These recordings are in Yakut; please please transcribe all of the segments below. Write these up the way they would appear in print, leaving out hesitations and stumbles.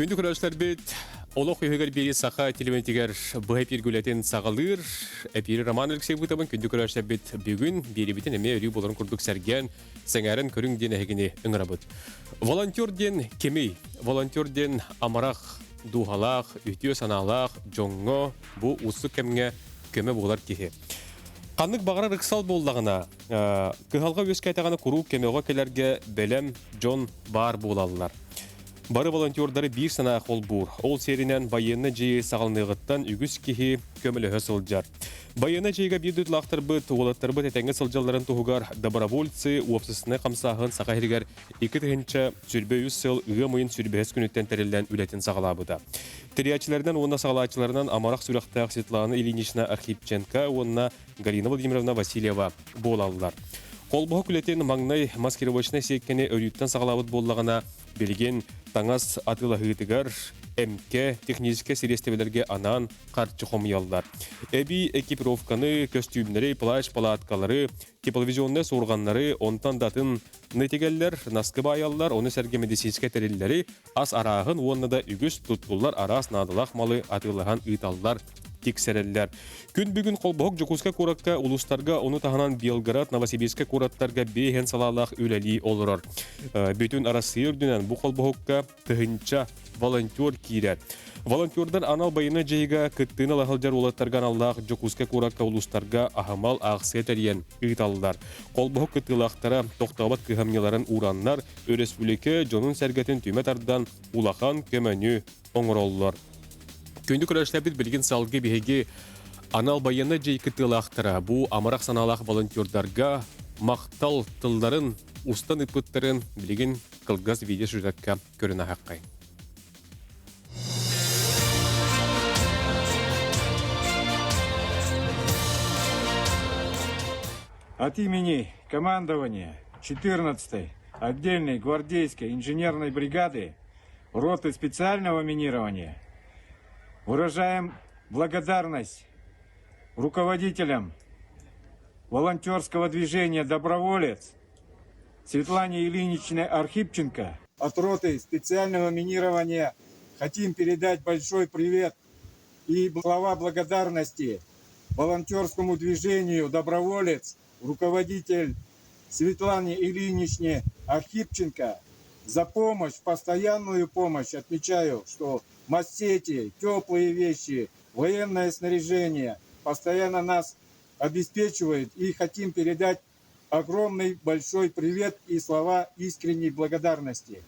Күндү көрөөччүлэрбит, олох үһүгэр биэри саха телевидениетигэр быһа эпир үлэтин саҕалыыр. Эпири Роман Алексеевытабын күндү көрөөччүлэрбит бүгүн биэрибитин эмиэ өрүү буоларын курдук сэргээн, сэҥээрэн көрүҥ диэн эһигини ыҥырабыт. Волонтер диэн кимий? Волонтер диэн амарах, дууһалаах, үтүө санаалаах дьоҥҥо бу уустук кэмҥэ көмө буолар киһи. Ханнык баҕарар ыксал буоллаҕына, кыһалҕа үөскээтэҕинэ куруук көмөҕө кэлэргэ бэлэм дьон баар буолаллар. Бары волонтердары биир санаа холбуур. Ол сиэринэн байыаннай дьиэ саҕаланыаҕыттан үгүс киһи көмөлөһө сылдьар. Байыаннай дьиэгэ биир дойдулаахтарбыт, уолаттарбыт этэҥҥэ сылдьалларын туһугар добровольцы уопсастыбаннай хамсааһын Саха сиригэр 2023 сыл ыам ыйын 25 күнүттэн тэриллэн үлэтин саҕалаабыта. Тэрийээччилэринэн уонна саҕалааччыларынан амарах сүрэхтээх Светлана Ильинична Архипченко уонна Галина Владимировна Васильева буолаллар. Холбоһук үлэтин маҥнай маскировочнай сиэккэни өрүүттэн саҕалаабыт буоллаҕына, билигин таҥас атыылаһыытыгар эмкэ, техническэй сириэстибэлэргэ анаан харчы хомуйаллар. Эбии экипировканы, көстүүмнэри, плащ-палаткалары, тепловизионнай суорҕаннары, онтон да атын тигэллэр, наскы баайаллар, ону сэргэ медицинскэй тэриллэри, ас арааһын уонна да үгүс туттуллар араас наадалаах малы атыылаһан ыыталлар, тиксэрэллэр. Күн бүгүн холбоһук Дьокуускай куоракка, улуустарга, ону таһынан Белгород, Новосибирскай куораттарга биэһэн салаалаах үлэлии олорор. Бүтүн Арассыыйа үрдүнэн бу холбоһукка тыһыынча волонтер киирэр. Волонтердар анал байыаннай дьайыыга кыттыыны ыла сылдьар уолаттарга аналлаах Дьокуускай куоракка улуустарга аһымал аахсыйа тэрийэн ыыталлар. Холбоһук кыттыылаахтара тохтообот кыһамньыларын уураннар, өрөспүүбүлүкэ дьонун-сэргэтин түмэ тардан улахан көмөнү оҥороллор. Күндү көрөөччүлэрбит билигин салгыы биһиги анал байыаннай дьайыы кыттыылаахтара бу амарах санаалаах волонтердарга махтал тылларын устан ыппыттарын билигин кылгас видеосюжетка көрөн аһаххай. От имени командования 14-й отдельной гвардейской инженерной бригады роты специального минирования выражаем благодарность руководителям волонтерского движения «Доброволец» Светлане Ильиничне Архипченко. От роты специального минирования хотим передать большой привет и слова благодарности волонтерскому движению «Доброволец», руководитель Светлане Ильиничне Архипченко за помощь, постоянную помощь. Отмечаю, что массети, теплые вещи, военное снаряжение постоянно нас обеспечивает и хотим передать огромный большой привет и слова искренней благодарности.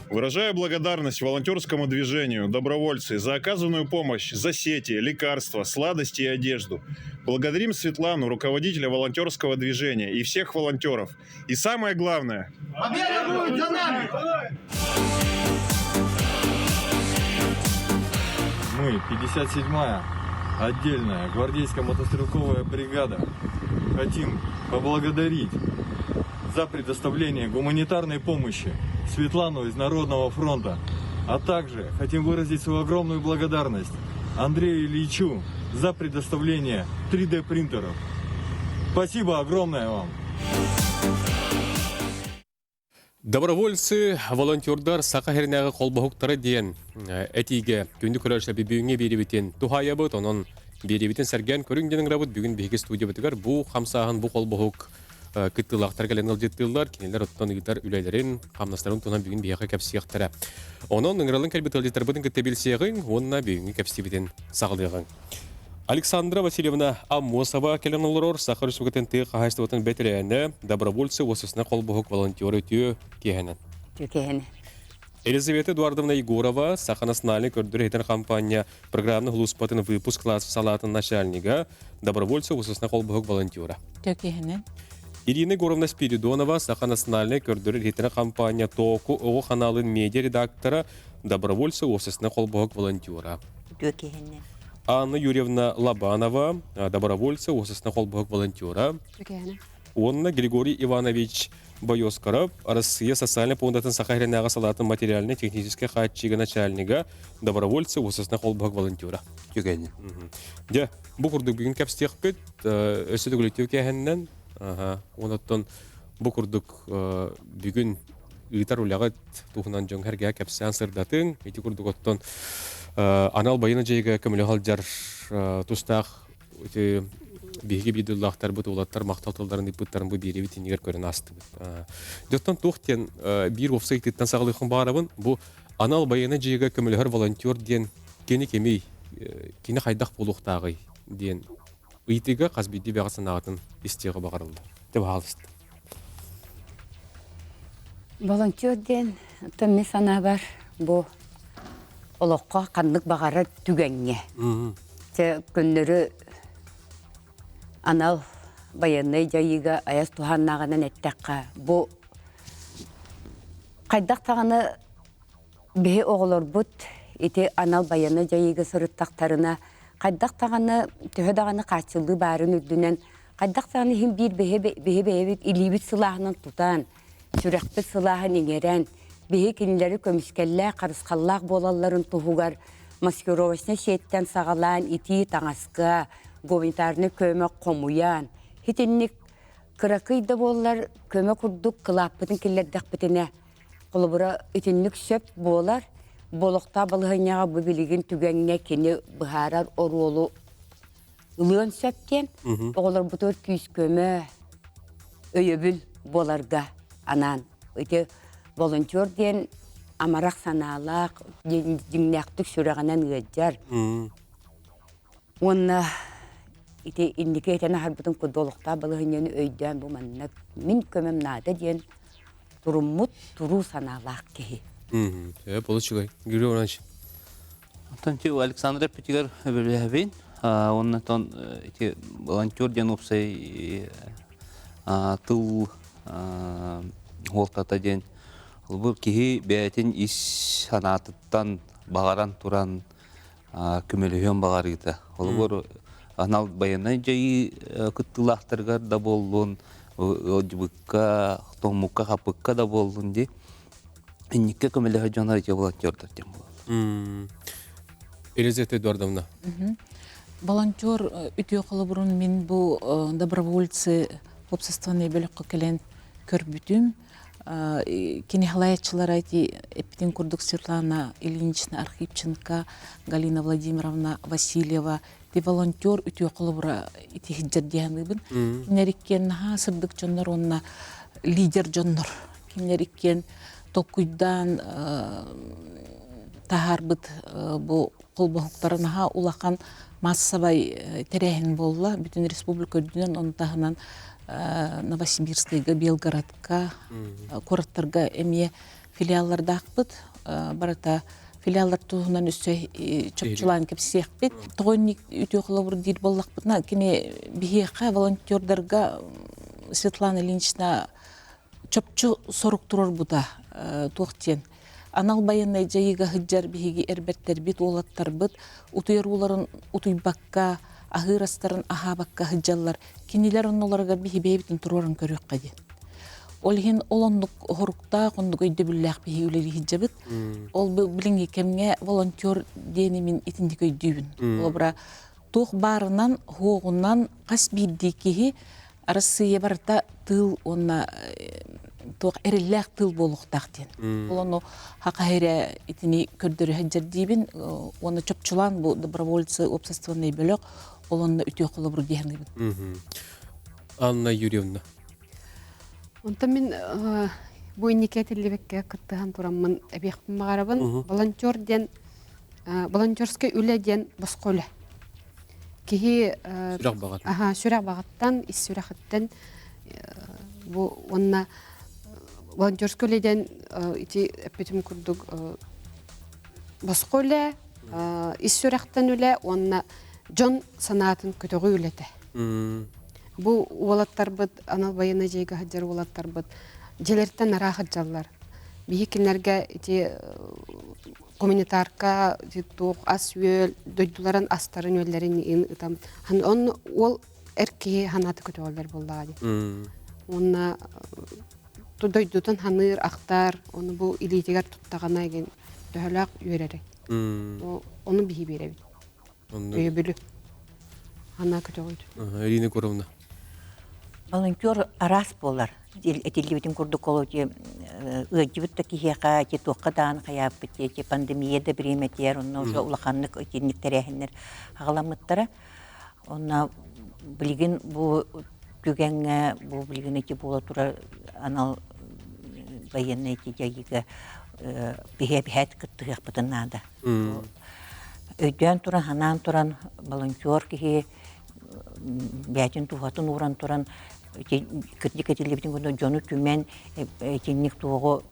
Выражаю благодарность волонтерскому движению «Добровольцы» за оказанную помощь, за сети, лекарства, сладости и одежду. Благодарим Светлану, руководителя волонтерского движения и всех волонтеров. И самое главное... Победа будет за нами! Мы, 57-я отдельная гвардейская мотострелковая бригада, хотим поблагодарить за предоставление гуманитарной помощи Светлану из Народного фронта, а также хотим выразить свою огромную благодарность Андрею Ильичу за предоставление 3D принтеров. Спасибо огромное вам! Добровольцы, волонтердар Саха сиринээҕи холбоһуктара диэн этиигэ күндү көрөөччүлэр бүгүҥҥү биэрибитин туһаайабыт, онон биэрибитин сэргээн көрүҥ диэн ыҥырабыт. Бүгүн биһиги студиябытыгар бу хамсааһын, бу холбоһук кыттыылаахтар кэлэн ыалдьыттыыллар, кинилэр оттон ыытар үлэлэрин, хамнастарын туһунан бүгүн биһиэхэ кэпсиэхтэрэ. Онон ыҥыралын кэлбит ыалдьыттарбытын кытта билсиэҕиҥ уонна бүгүҥҥү кэпсиибитин саҕалыаҕыҥ. Александра Васильевна Аммосова кэлэн олорор Саха Республикатын тыа хаһаайыстыбатын бэтэрээнэ, добровольцы уопсастыбаннай холбоһук волонтера үтүө киэһэнэн. Үтүө киэһэнэ. Елизавета Эдуардовна Егорова, Саха национальнай көрдөрөр-иһитэр хампаанньа программнай улууспатын выпуск класс салаатын начальнига, добровольцы уопсастыбаннай холбоһук волонтера. Үтүө киэһэнэ. Ирина Егоровна Спиридонова, Саха национальнай көрдөрөр-иһитэр хампаанньа Тооку оҕо ханаалын медиа редактора, добровольцы уопсастыбаннай холбоһук волонтера. Үтүө киһини. Анна Юрьевна Лобанова, добровольца, уопсастыбаннай холбоһук волонтера. Уонна Григорий Иванович Боёскоров, Россия социальнай пуондатын Саха сиринээҕи салаатын материальнай-техническэй хааччыйга начальнига, добровольца, уопсастыбаннай холбоһук волонтера. Түгэни. Дьэ, бу курдук бүгүн кэпсиэхпит, өссө төгүл үтүө кээһэннэн, онон бу курдук бүгүн. ыытар үлэҕит туһунан дьон сэргэ кэпсээн сырдатыҥ. Ити курдук оттон анал байыаннай дьайыыга көмөлөһө сылдьар тустаах ити биһиги биир дойдулаахтарбыт уолаттар махтал тылларын ыыппыттарын бу биэриибит иннигэр көрөн аастыбыт. Дьоттон туох диэн биир уопсай ыйтыттан саҕалыахпын баҕарабын. Бу анал байыаннай дьайыыга көмөлөһөр волонтер диэн кини кимий, кини хайдах буолуохтааҕый диэн ыйытыыга хас биирдии бэҕэ санаатын истиэҕи баҕарыллар. Дьэ, баһаалыста. Волонтер диэн оттон мин санаабар бу олоххо ханнык баҕарар түгэҥҥэ чэ көннөрү анал байыаннай дьайыыга айас туһааннааҕынан эттэххэ бу хайдах даҕаны Биһи оҕолорбут ити анал байыаннай дьайыыга сырыттахтарына, хайдах даҕаны, төһө даҕаны хааччыллыы баарын үрдүнэн, хайдах даҕаны иһин биир биһи биһи бэйэбит илиибит сылааһынан тутан, сүрэхпит сылааһын иҥэрэн, биһи кинилэри көмүскэллээх, харысхаллаах буолалларын туһугар маскировочнай сиэттэн саҕалаан итии таҥаска, гуманитарнай көмө хомуйан, итинник кыракый да буоллар көмө курдук кылааппытын киллэрдэхпитинэ, Холобура, итинник сөп буолар. Болохтоох балаһыанньаҕа бу билигин түгэҥҥэ кини быһаарар оруолу ылыан сөп диэн оҕолорбутугар күүс-көмө, өйөбүл буоларга анаан ити волонтер диэн амарах санаалаах, дьиҥнээхтик сүрэҕинэн ыалдьар. Уонна ити инники этэн аһарбытым курдук олохтоох балаһыанньаны өйдөөн бу маннык мин көмөм наада диэн туруммут туруу санаалаах киһи. Ээ, үчүгэй. Юрий Иванович. Онтон ти Александр эппитигэр өбүлэһэбин. Уонна тон ити волонтер диэн уопсай тыл суолтата диэн бу киһи бэйэтин ис санаатыттан баҕаран туран көмөлөһүөн баҕарыыта. Холобур, анал байыаннай дьайыы кыттыылаахтарыгар да буоллун, ыалдьыбыкка, тоҥмукка, хаппыкка да буоллун дии. Инникке көмөлөһө дьонор ити волонтердар диэн буолаллар. Елизавета Эдуардовна. Волонтер үтүө холобурун мин бу добровольцы уопсастыбаннай бөлөххө кэлэн көрбүтүм. Кини халаяччылара ити эппитин курдук Светлана Ильинична Архипченко, Галина Владимировна Васильева ти волонтер үтүө холобура ити сылдьар дии саныыбын. Кинилэр иккиэн наһаа сырдык дьоннор уонна лидер дьоннор. Кинилэр иккиэн толкуйдаан таһаарбыт бу холбоһуктара наһаа улахан маассабай тэрээһин буолла. Бүтүн республика үрдүнэн, ону таһынан Новосибирскайга, Белгородка, куораттарга эмиэ филиаллардаахпыт. Барыта филиаллар туһунан өссө чопчулаан кэпсиэхпит. Тоҕо инник үтүө холобур диир буоллахпытына, кини биһиэхэ волонтердарга Светлана Ильинична чопчу сорук туруорбута туох диэн Анал байыаннай дьайыыга сылдьар биһиги эрбэттэрбит, уолаттарбыт утуйар ууларын утуйбакка, аһыыр астарын аһаабакка сылдьаллар. Кинилэр оннуларыгар биһи бэйэбитин туруоран көрүөххэ диэн. Ол иһин ол оннук хоруктаах, оннук өйдөбүллээх биһи үлэлии сылдьабыт. Ол билиҥҥи кэмҥэ волонтер диэни мин итинник өйдүүбүн. Холобура, туох баарынан, хуоҕунан хас биирдии киһи Арассыыйа барыта тыыл уонна туох эрэллээх тыыл буолуохтаах диэн. Ол ону хахаһирэ итини көрдөрө сылдьар диибин уонна чопчулаан бу добровольцы уопсастыбаннай бөлөх ол онно үтүө холобур дии саныыбын. Анна Юрьевна. Онтон мин бу инники этиллибиккэ кыттыһан тураммын эбиэхпин баҕарабын. Волонтер диэн волонтерскай үлэ диэн босхо үлэ. Киһи сүрэх баҕаттан. Аха, сүрэх баҕаттан, ис сүрэхиттэн бу уонна волонтерскай үлэ диэн ити эппитим курдук босхо үлэ, ис сүрэхтэн үлэ уонна дьон санаатын көтөҕүү үлэтэ. Бу уолаттарбыт анал байыаннай дьайыыга сылдьар уолаттарбыт дьиэлэриттэн араах сылдьаллар. Биһи кинилэргэ ити гуманитарка туох ас-үөл дойдуларын астарын-үөллэрин иин ытам он уол эр киһи ханааты көтөҕөллөр буоллаҕа дии уонна дойдутун ханыыр ахтар ону бу илиитигэр туттаҕына игин төһөлөөх үөрэрэй ону биһи биэрэбит өйөбүлү ханаа көтөҕүт Ирина Егоровна Волонтер араас буолар. Этиллибитин курдук ол ыалдьыбыт да киһиэхэ ити туохха даҕаны хайааппыт ити пандемия да бириэмэтигэр онно уже улаханнык итинник тэрээһиннэр аҕаламмыттара. Онно билигин бу түгэҥҥэ бу билигин ити буола турар анал военнай ити дьайыыга биһи эбиһээт кыттыһыахпытын наада. Өйдөөн туран, санаан туран волонтер киһи бэйэтин туһатын ууран туран кырдьык этиллибитин курдук дьону түмэн итинник туоҕу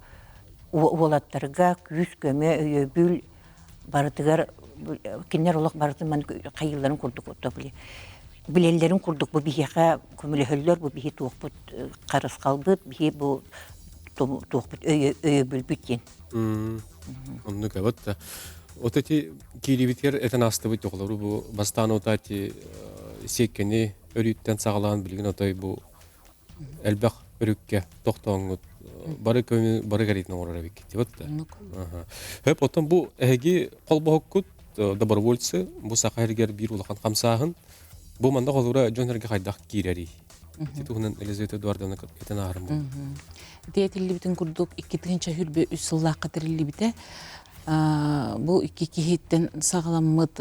уолаттарга күүс-көмө, өйөбүл барытыгар кинилэр олох барытын маннык хайыылларын курдук билэллэрин курдук бу биһиэхэ көмөлөһөллөр бу биһи туохпут харысхалбыт биһи бу туохпут өйөбүлбүт диэн Оннук эбит да. Вот эти киирибитигэр этэн аастыбыт оҕолору бу бастаан утаа ити сиэккэни өрүүттэн саҕалаан билигин отой бу элбэх өрүккэ тохтооҥҥут бары көмө бары кэриэтин оҥорор эбиккит вот да. Хөп оттон бу эһиги холбоһуккут добровольцы бу саха сиригэр биир улахан хамсааһын бу манна холура дьон эргэ хайдах киирэрий? Ити туһунан Елизавета Эдуардовна этэн ааһарым буолла. Ити этиллибитин курдук 2023 сыллаахха тэриллибитэ. Бу икки киһиттэн саҕаламмыт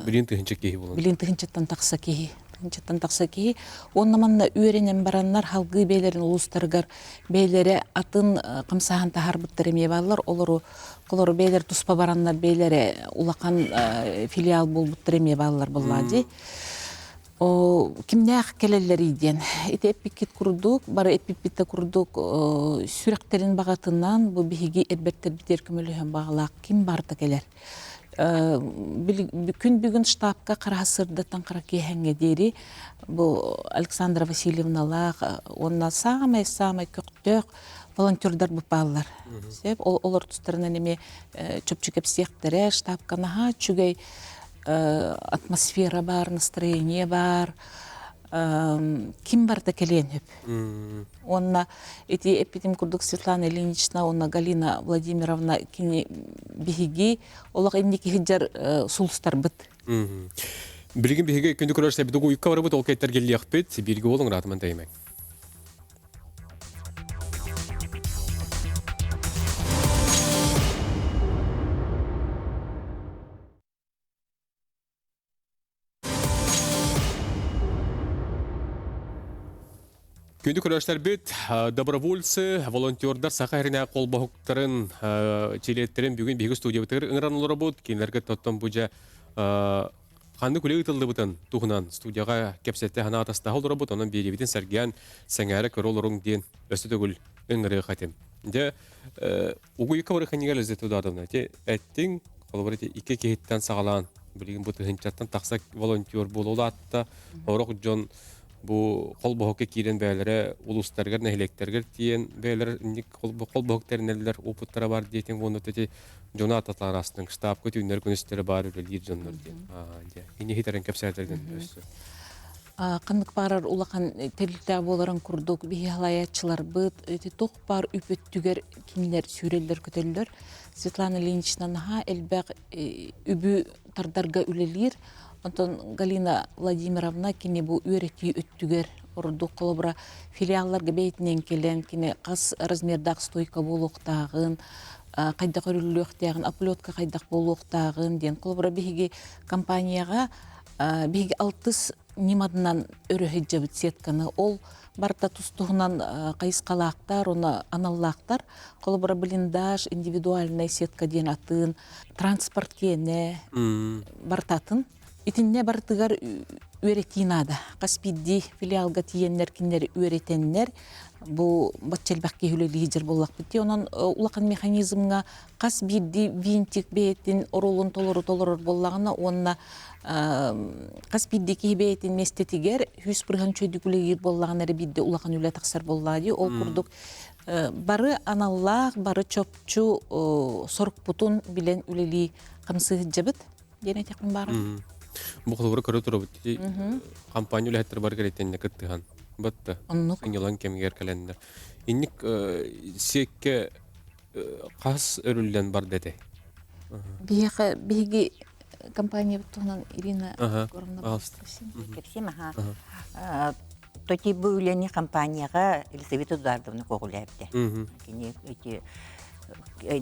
Билин тыһынча киһи буолан. Билин тыһынчаттан тахса киһи. Тыһынчаттан тахса киһи. Уонна манна үөрэнэн бараннар халгыы бэйэлэрин улуустарыгар бэйэлэрэ атын хамсааһын таһаарбыттар эмиэ бааллар. Олору олору бэйэлэр туспа бараннар бэйэлэрэ улахан филиал буолбуттар эмиэ бааллар буоллаа дии. Кимнээх кэлэллэрий диэн. Ити эппиккит курдук, бары эппиппит да курдук, сүрэхтэрин баҕатынан бу биһиги эрбэттэрбитигэр көмөлөһөн баҕалаах ким барыта кэлэр. Күн бүгүн штабка хараһа сырдаттан хара киэһэҥҥэ диэри бу Александра Васильевналаах уонна саамай-саамай көхтөөх волонтердар бааллар. Сөп, олор тустарынан эмиэ чопчу кэпсиэхтэрэ, штабка наһаа үчүгэй атмосфера баар, настроение баар, ким барда кэлиэн сөп. Уонна ити эппитим курдук Светлана Ильинична уонна Галина Владимировна кини биһиги олох инники сылдьар сулустарбыт. Билигин биһиги күндү көрөөччүлэр уйукка барыбыт ол кэттэр келлиэхпит бииргэ буолуҥ ыраатыман тэйимэҥ. Күндү көрөөччүлэрбит, добровольцы, волонтердар Саха сиринээҕи холбоһуктарын чилиэттэрин бүгүн биһиги студиябытыгар ыҥыран олоробут. Кинилэргэ тоттон бу дьэ ханнык үлэ ыытыллыбытын туһунан студияҕа кэпсэтэ санаа атастаһа олоробут. Онон биэриибитин сэргээн, сэҥээрэ көрө олоруҥ диэн өссө төгүл ыҥырыах этим. Дьэ, Угуйка барыханьыга Лиза Тудадовна, ити эттиҥ, холобур ити икки киһиттэн саҕалаан, билигин бу тыһыынчаттан тахса волонтер буола улаатта. Сорох дьон бу холбоһукка киирэн бэйэлэрэ улуустарыгар, нэһилиэктэригэр тиийэн бэйэлэрэ инник холбоһук тэринэллэр, опыттара бар диэтиҥ уонна ити дьону ататараастыҥ, штабка түүннэр күнүстэри баар үлэлиир дьоннор диэн. Ини хитэрэн кэпсээтэргин өссө. Ханнык баарар улахан тэрилтэ буоларын курдук биһи халайааччыларбыт ити туох баар үп өттүгэр кинилэр сүүрэллэр-көтөллөр. Светлана Ильинична наһаа элбэх үбү тардарга үлэлиир. Онтон Галина Владимировна кини бу үөрэтии өттүгэр ордук холобура филиалларга бэйэтинэн кэлэн кини хас размердаах стойка буолуохтааҕын, хайдах өрүллүөхтээҕин, оплетка хайдах буолуохтааҕын диэн. Холобура биһиги компанияҕа биһиги алтыс ньыматынан өрөһүддьэбит сетканы ол барыта тус-туһунан хайысхалаахтар уонна аналлаахтар. Холобура, блиндаж, индивидуальная сетка диэн атын, транспорт киэнэ барыта атын. Итиннэ барытыгар үөрэтии наада. Хас биирдии филиалга тиийэннэр кинилэри үөрэтэннэр бу бачча элбэх киһи үлэлии сылдьар буоллахпыт дии. Онон улахан механизмҥа хас биирдии винтик бэйэтин оруолун толору толорор буоллаҕына уонна хас биирдии киһи бэйэтин миэстэтигэр сүүс бырыһан үчүгэйдик үлэлиир буоллаҕына эрэ биирдэ улахан үлэ тахсар буоллаҕа дии. Ол курдук бары аналлаах, бары чопчу сорукпутун билэн үлэлии хамсыы сылдьабыт диэн этиэхпин баара. Бу холобура көрө турабыт. Компания үлэһиттэрэ бары кэлитэннэ кыттыһан. Батта. Оннук. Сынньалаҥ кэмигэр кэлэннэр. Инник сиэккэ хас өрүллэн барда этэй? Биһиэхэ биһиги компаниябыт туһунан Ирина Егоровна Кэпсиим аха. Оттон бу үлэни компанияҕа Елизавета Эдуардовна көҕүлээбитэ. Кини эти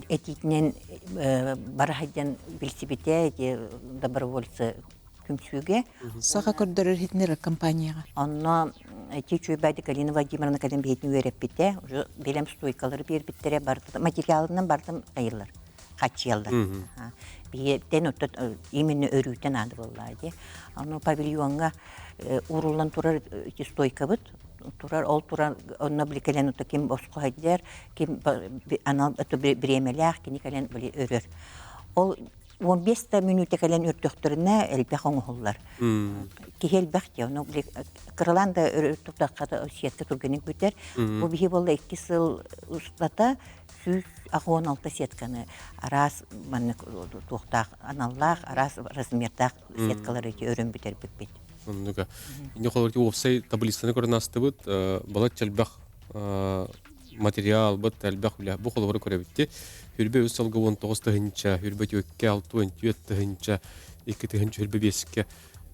этиитинэн бара сылдьан билсибитэ, эти добровольцы түмсүүгэ. Саха көрдөрөр иһитиннэрэр компанияҕа. Онно эти үчүгэйбэйди Галина Владимировна кэлин биһитин үөрэппитэ, уже бэлэм стойкалары биэрбиттэрэ, барыта материалынан барытын айыллар, хаччыйаллар. Биһиэттэн оттон именно өрүүтэн наада буоллаа дии. Ону павильоҥҥа ууруллан турар ити стойкабыт турар, ол турар онно били кэлэн ото ким босхо сылдьар, ким анал бириэмэлээх кини кэлэн били өрөр. Ол 15 да мүнүүтэ кэлэн үрдөхтөрүнэ элбэх оҥоһуллар. Киһи элбэх дии, ону били кыралаан да өрө туттахха да сетка түргэнник бүтэр. Бу биһи буолла 2 сыл устата 186 сетканы араас маннык туохтаах аналлаах, араас размердаах сеткалары өрөн бүтэрбиппит. Оннуга. Инде холор уопсай таблицаны көрөн астыбыт, балачча элбэх материал быт элбэх үлэ. Бу холобуру көрөбүтти. Хүрбэ үс сылга 19 тыһынча, хүрбэ түөккэ 64 тыһынча, 2 тыһынча хүрбэ биэскэ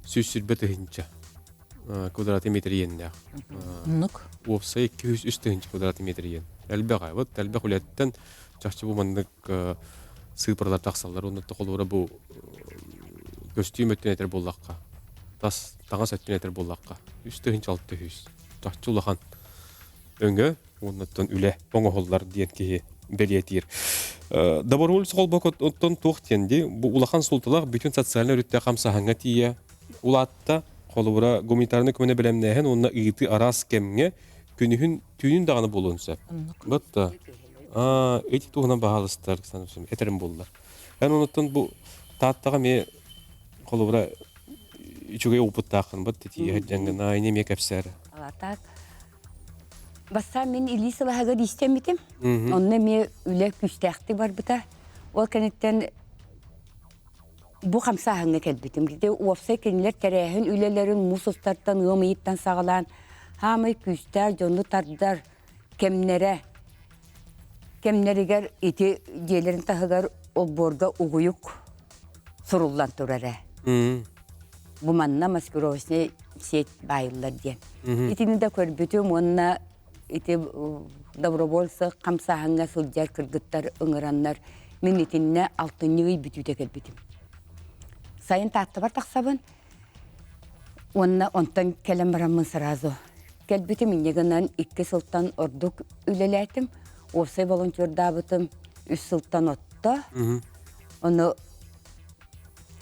100 тыһынча квадрат метр иэннээх. Оннук. Уопсай 203 тыһынча квадрат метр иэн. Элбэх вот элбэх үлэттэн чахчы бу маннык сыыпыралар тахсаллар. Онно холобура бу көстүүм өттүн этэр буоллахха, тас таҥас өттүн этэр буоллахха, 3 тыһынча 600. Чахчы улахан өҥө уоннаттан үлэ оҥоһуллар диэн киһи бэлиэтиир. Добровольцы холбоко оттон туох диэн ди бу улахан суолталаах бүтүн социальнай өрүттэ хамсаһаҥҥа тиийэ улаатта холобура гуманитарнай көмөнө бэлэмнээһин уонна ыйытыы араас кэмҥэ күнүһүн түүнүн даҕаны буолуон сөп. Батта эти туһунан баһаалыстар этерим буллар. Эн онуттан бу тааттаҕа эмиэ холобура үчүгэй опыттааххын бат тиийэ дьаҥҥын айне эмиэ кэпсээр. Так. Бастаан мин илии сылаһыгар иистэммитим. Онно эмиэ үлэ күүстээхтик барбыта. Ол кэнниттэн бу хамсааһыҥҥа кэлбитим. Ити уопсай кинилэр тэрээһин үлэлэрин муус устартан ыам ыйыттан саҕалаан хаамай күүстээх дьону тардар кэмнэрэ кэмнэригэр ити дьиэлэрин таһыгар олбуорга угуйук суруллан турара. Бу манна маскировочный сеть баайыллар диэн. Итини да көрбүтүм уонна ити добровольцы хамсааһыҥҥа сылдьар кыргыттар ыҥыраннар мин итиннэ алтынньы ый бүтүүтэ кэлбитим. Сайын Тааттабар тахсабын уонна онтон кэлэн бараммын сразу кэлбитим инньэ гынан 2 сылтан ордук үлэлээтим. Уопсай волонтердаабытым 3 сылтан отто. Ону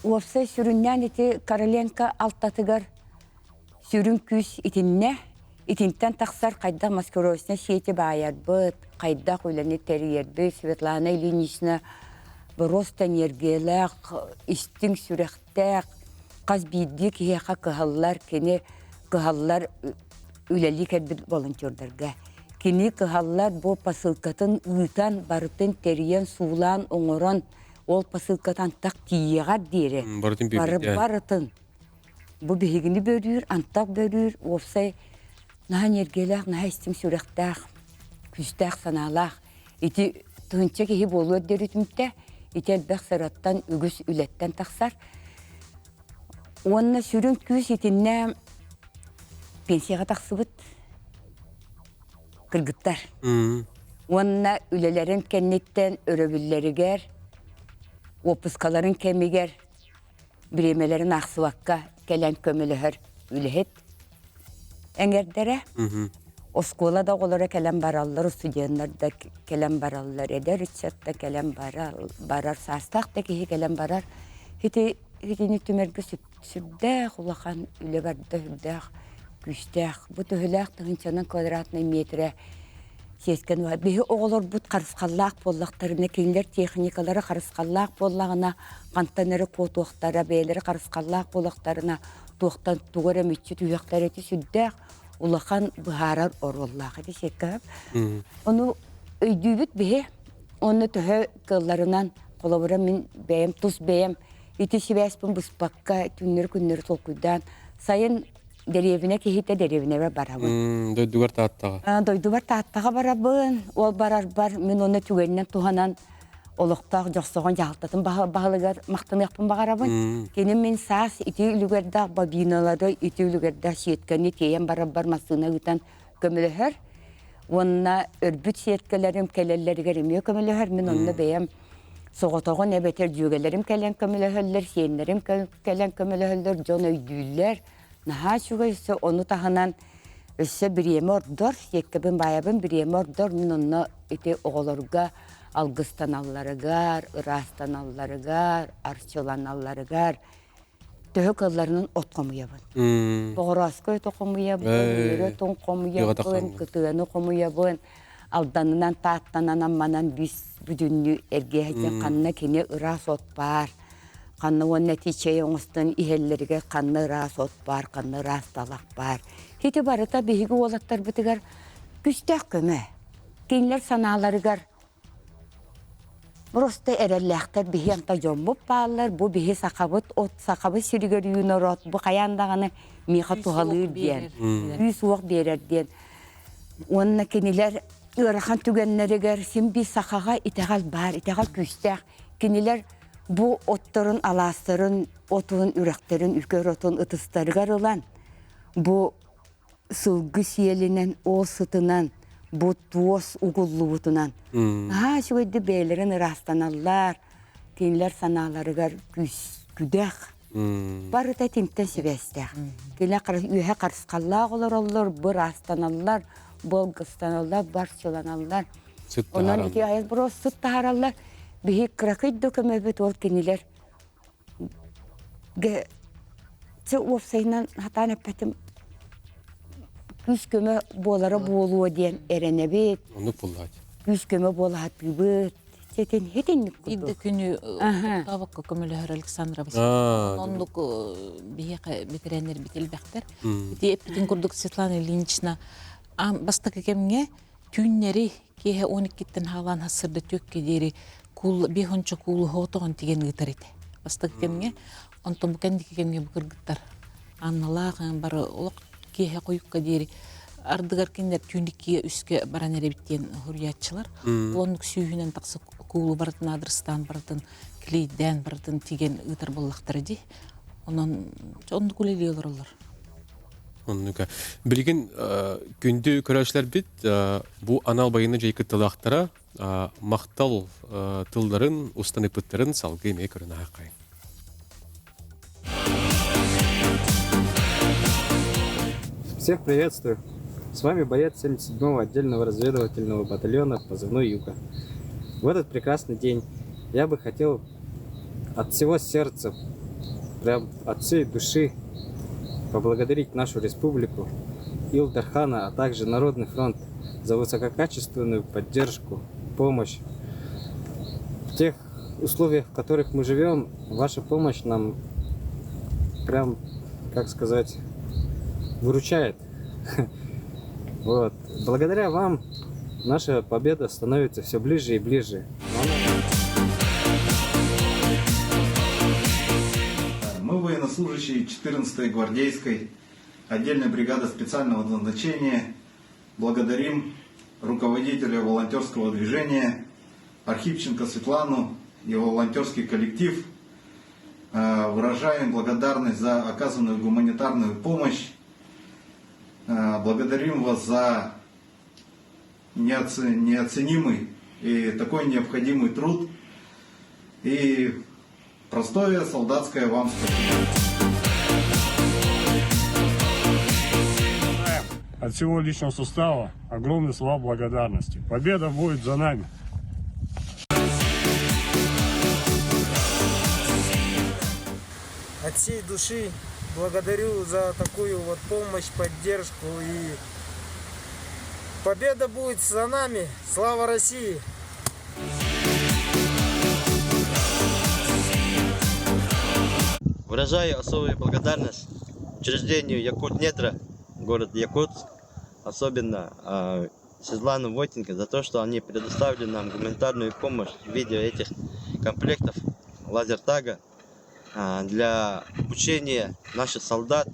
уопсай сүрүннээн ити Короленко алтатыгар сүрүн күүс итиннэ. Итинтэн тахсар хайдах маскировочнай сети баайарбыт, хайдах үлэни тэрийэрбит, Светлана Ильинична просто энергиялээх, истиҥ сүрэхтээх, хас биирдии киһиэхэ кыһаллар, кини кыһаллар үлэлии кэлбит волонтердарга. Кини кыһаллар бу посылкатын ыытан, барытын тэрийэн, суулаан, оҥорон, ол посылката антах тиийиэҕэр диэри Барытын бары барытын бу биһигини бөрүүр, антах бөрүүр, уопсай наһаа энергиялээх, наһаа истиҥ сүрэхтээх, күүстээх санаалаах. Ити тыһыынча киһи буолуор диэри түмтэ, ити элбэх сыраттан, үгүс үлэттэн тахсар. Уонна сүрүн күүс итиннэ пенсияҕа тахсыбыт кыргыттар. Уонна үлэлэрин кэнниттэн өрөбүллэригэр, уоппускаларын кэмигэр бириэмэлэрин аахсыбакка кэлэн көмөлөһөр үлэһит эҥэрдэрэ. Оскуола да оҕолоро кэлэн бараллар, студеннар да кэлэн бараллар, эдэр ыччат да кэлэн барар, барар, саастаах да киһи кэлэн барар. Ити итини түмэргэ сүрдээх улахан үлэ барда, сүрдээх күүстээх. Бу төһөлөөх тыһыынчанан квадратнай метрэ сиэскэн биһи оҕолорбут харысхаллаах буоллахтарына, кинилэр техникалара харысхаллаах буоллаҕына, хантан эрэ куотуохтара, бэйэлэрэ харысхаллаах буоллахтарына, туохтан тугу эрэ мүччү түһүөхтэрэ ити сүрдээх улахан быһаарар оруоллаах ити сиэккэ. Ону өйдүүбүт биһи, онно төһө кыалларынан, холобура мин бэйэм тус бэйэм ити сибээспин быспакка түүннэри-күннэри толкуйдаан сайын дэриэбинэ киһитэ дэриэбинэбэр барабын. олохтоох Дьохсоҕон дьаһалтатын баһылыгар махтаныахпын баҕарабын. Кини мин саас ити үлүгэрдээх бобиналары, ити үлүгэрдээх сетканы тиэйэн барарбар массыына ыытан көмөлөһөр. Уонна өрбүт сеткаларым кэлэллэригэр эмиэ көмөлөһөр. Мин онно бэйэм соҕотоҕун эбэтэр дьүөгэлэрим кэлэн көмөлөһөллөр, сиэннэрим кэлэн көмөлөһөллөр, дьон өйдүүллэр. Наһаа үчүгэй өссө ону таһынан өссө бириэмэ ордор, сиэккэбин баайабын бириэмэ ордор, мин онно ити оҕолорго алгыстаналларыгар, ыраастаналларыгар, арчыланалларыгар төһө кыалларынан от хомуйабын. Боҕорооско ото хомуйабын, үөрэ отун хомуйабын, кытыаны хомуйабын, Алданынан, Тааттанан, Амманан бис бүтүннүү эргиэһэтин ханна кини ыраас от баар, ханна уонна ити чэй оҥостон иһэллэригэр ханна ыраас от баар, ханна ыраас талах баар. Ити барыта биһиги уолаттарбытыгар күстээх көмө. Кинилэр санааларыгар просто эрэллээхтэр биһи анта дьоммут бааллар, бу биһи сахабыт от сахабыт сиригэр үүнэр от, бу хайаан даҕаны миэхэ туһалыыр диэн, күүс-уох биэрэр диэн. Уонна кинилэр ыарахан түгэннэригэр син биир сахаҕа итэҕэл баар, итэҕэл күүстээх. Кинилэр бу отторун, алаастарын, отун, үрэхтэрин, үкэр отун ытыстарыгар ылан, бу сылгы сиэлинэн, ол сытынан, бу туос угуллубутунан наһаа үчүгэйдик бэйэлэрин ыраастаналлар, кинилэр санааларыгар күүс, күдэх барыта итинтэн сибээстээх. Кинилэр үөһэ харысхаллаах олороллор, быраастаналлар, болгустаналлар, барчыланаллар. Онон ити айас бороос сыт таһаараллар. Биһи кыракый да көмөбүт ол кинилэр уопсайынан хатаан эппэтим күүс көмө буолара буолуо диэн эрэнэбит. Оннук буоллаат. Күүс көмө буола сатыыбыт. Ситин хитинник курдук. Идде күнү табакка көмөлөһөр Александра Васильевна. Оннук биһиэхэ бэтэрээннэрбит элбэхтэр. Ити эппитин курдук Светлана Ильинична бастакы кэмҥэ түүннэри киэһэ 12-ттэн хаалаан хассырда түөккэ диэри куул биэһонча куулу хоотоҕон тигэн ыытар этэ. Бастакы кэмҥэ онтон бу кэнники кэмҥэ бу кыргыттар Анналаах бары олох киэһэ хойукка диэри ардыгар кинилэр түүн иккигэ үскэ баран эрэбит диэн суруйааччылар. Оннук сүүһүнэн тахса куулу барытын адрестаан барытын клейдээн барытын тигэн ыытар буоллахтара дии. Онон оннук үлэлии олороллор. Оннука. Билигин күндү көрөөччүлэрбит бу анал байыны дьай кыттылаахтара махтал тылларын устан ыппыттарын салгыы эмиэ көрөн аһааххайын. Всех приветствую! С вами боец 77-го отдельного разведывательного батальона позывной «Юга». В этот прекрасный день я бы хотел от всего сердца, прям от всей души поблагодарить нашу республику, Илдархана, а также Народный фронт за высококачественную поддержку, помощь. В тех условиях, в которых мы живем, ваша помощь нам прям, как сказать, выручает. Вот. Благодаря вам наша победа становится все ближе и ближе. Мы военнослужащие 14-й гвардейской отдельной бригады специального назначения благодарим руководителя волонтерского движения Архипченко Светлану и волонтерский коллектив. Выражаем благодарность за оказанную гуманитарную помощь. Благодарим вас за неоценимый и такой необходимый труд. И простое солдатское вам спасибо. От всего личного состава огромные слова благодарности. Победа будет за нами. От всей души благодарю за такую вот помощь, поддержку и победа будет за нами. Слава России! Выражаю особую благодарность учреждению Якутнедра, город Якутск, особенно э, Светлану Войтенко за то, что они предоставили нам гуманитарную помощь в виде этих комплектов лазертага для обучения наших солдат,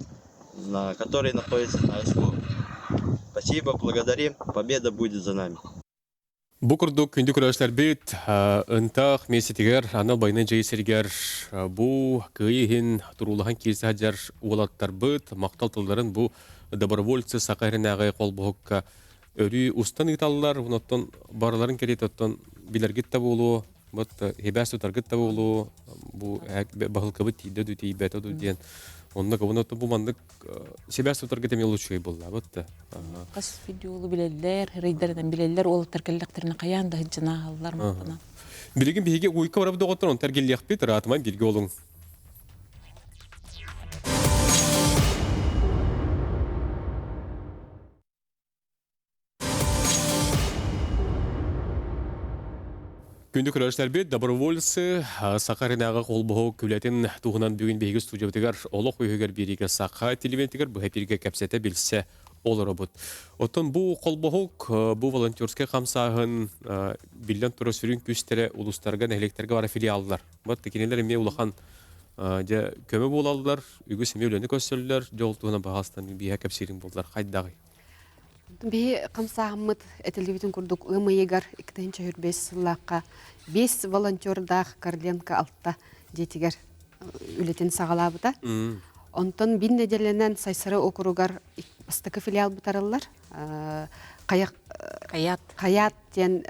которые находятся на СВО. Спасибо, благодарим. Победа будет за нами. Бу курдук күндү көрөөччүлэрбит ынтах миэстэтигэр анал байыаннай дьайыы сиригэр бу кыайыы иһин туруулаһан киирсэ сылдьар уолаттарбыт махтал тылларын бу добровольцы Саха сиринээҕи холбоһукка өрүү устан ыыталлар. Онон барыларын кэриэтэ оттон билэргит да буолуо, вот хибээс тутаргыт да буолуо, бу баһылкабыт тиийдэ дуу, тиийбэтэ дуу диэн. Онно кыбын бу маннык Сибээс тутарга тэми лучший буоллаабыт да. Хас видеолу билэллэр, рейдеринэн билэллэр, уолаттар кэллэхтэринэ хайаан да сылдьан махтана. Билигин биһиги уйка барабыт доҕоттор, онтон эргиллиэхпит, ыраатыман бииргэ олуҥ. Күндү көрөөччүлэрбит, добровольцы Саха рынагы холбоһу күлэтин туһунан бүгүн биһиги студиябытыгар олох үһүгэр биэриигэ Саха телевидениетигэр быһа эпииргэ кэпсэтэ билсэ олоробут. Оттон бу холбоһук, бу волонтерскай хамсааһын биллэн турар сүрүн күүстэрэ улуустарга, нэһилиэктэргэ бары филиаллар. Вот кинилэр эмиэ улахан дьэ көмө буолаллар, үгүс эмиэ үлэни көрсөллөр, дьэ ол туһунан баҕастан биһэ кэпсиириҥ буоллар хайдаҕый? Биһи хамсааһыммыт этиллибитин курдук ыам ыйыгар 2025 сыллаахха биэс волонтердаах Корленко алта дьиэтигэр үлэтин саҕалаабыта. Онтон бин нэдиэлэнэн Сайсары округар бастакы филиал бутарыллар. Хаят. Хаят диэн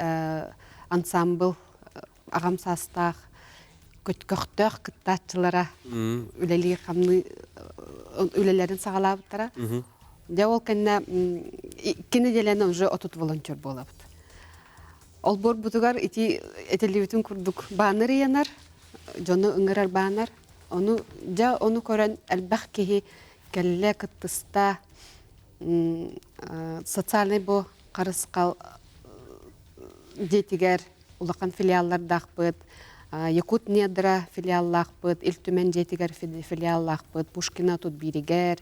ансамбл аҕам саастаах көхтөөх кыттааччылара үлэлии хамныы үлэлэрин саҕалаабыттара. Дьэ ол кэннэ икки нэдиэлэнэн уже 30 волонтер буолабыт. Олбуорбутугар ити этиллибитин курдук баннер ыйанар, дьону ыҥырар баннер. Ону дьэ ону көрөн элбэх киһи кэллэ кыттыста социальный бу харысхал дьиэтигэр улахан филиаллардаахпыт, Якут недра филиаллаахпыт, Ил Түмэн дьиэтигэр филиаллаахпыт, Пушкина тут бииригэр,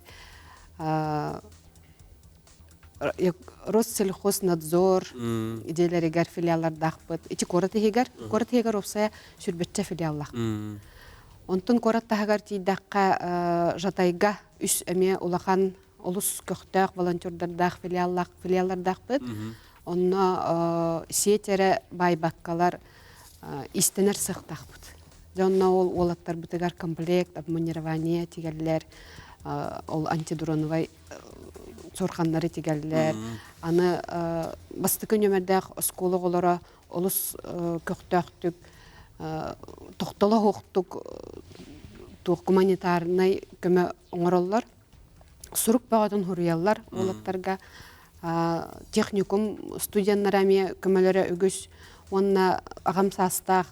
Россельхознадзор идиэлэригэр филиаллардаахпыт. Ити куорат иһигэр, куорат иһигэр уопсайа сүрбэччэ филиаллаах. Онтон куорат таһыгар тиийдэххэ Жатайга үс эмиэ улахан олус көхтөөх волонтердардаах филиаллаах филиаллардаахпыт. Онно сеть эрэ баайбаккалар истэнэр сыахтаахпыт. Дьэ онно ол уолаттарбытыгар комплект, обмунирование тигэллэр, ол антидроновай суорханнары тигэллэр. Аны бастакы нүөмэрдээх оскуола оҕолоро олус көхтөөхтүк, тохтоло суохтук туох гуманитарнай көмө оҥороллор. Сурук бөҕөтүн суруйаллар уолаттарга. Техникум студеннара эмиэ көмөлөрө үгүс уонна аҕам саастаах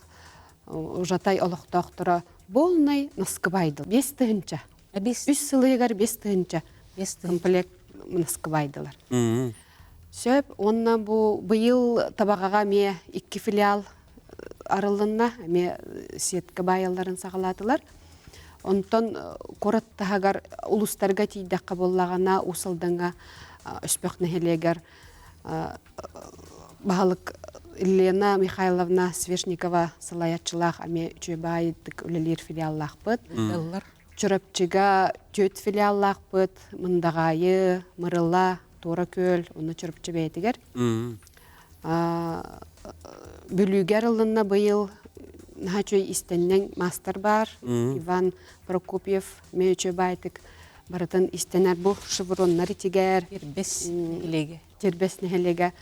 Жатай олохтоохторо полный наскыбайдыл. 5000. Үс сылыгар 5000 комплект наскыбайдылар. Сөп, уонна бу быйыл Табаҕаҕа эмиэ икки филиал арыллынна, эмиэ сетка баайалларын саҕалаатылар. Онтон куорат таһыгар улуустарга тиийдэххэ буоллаҕына, Уус Алдаҥҥа Өспөх нэһилиэгэр баһылык Елена Михайловна Свешникова салайааччылаах эмиэ үчүгэй баайдык үлэлиир филиаллаахпыт. Чурапчыга түөрт филиаллаахпыт, Мындаҕаайы, Мырыла, Туора Күөл, онно Чурапчы бэйэтигэр. Бүлүүгэ арыллынна быйыл наһаа үчүгэй истэнньэҥ маастар баар. Иван Прокопьев эмиэ үчүгэй баайтык барытын истэнэр бу шевроннар итигэр. Тирбэс нэһилиэгэ. Тирбэс нэһилиэгэ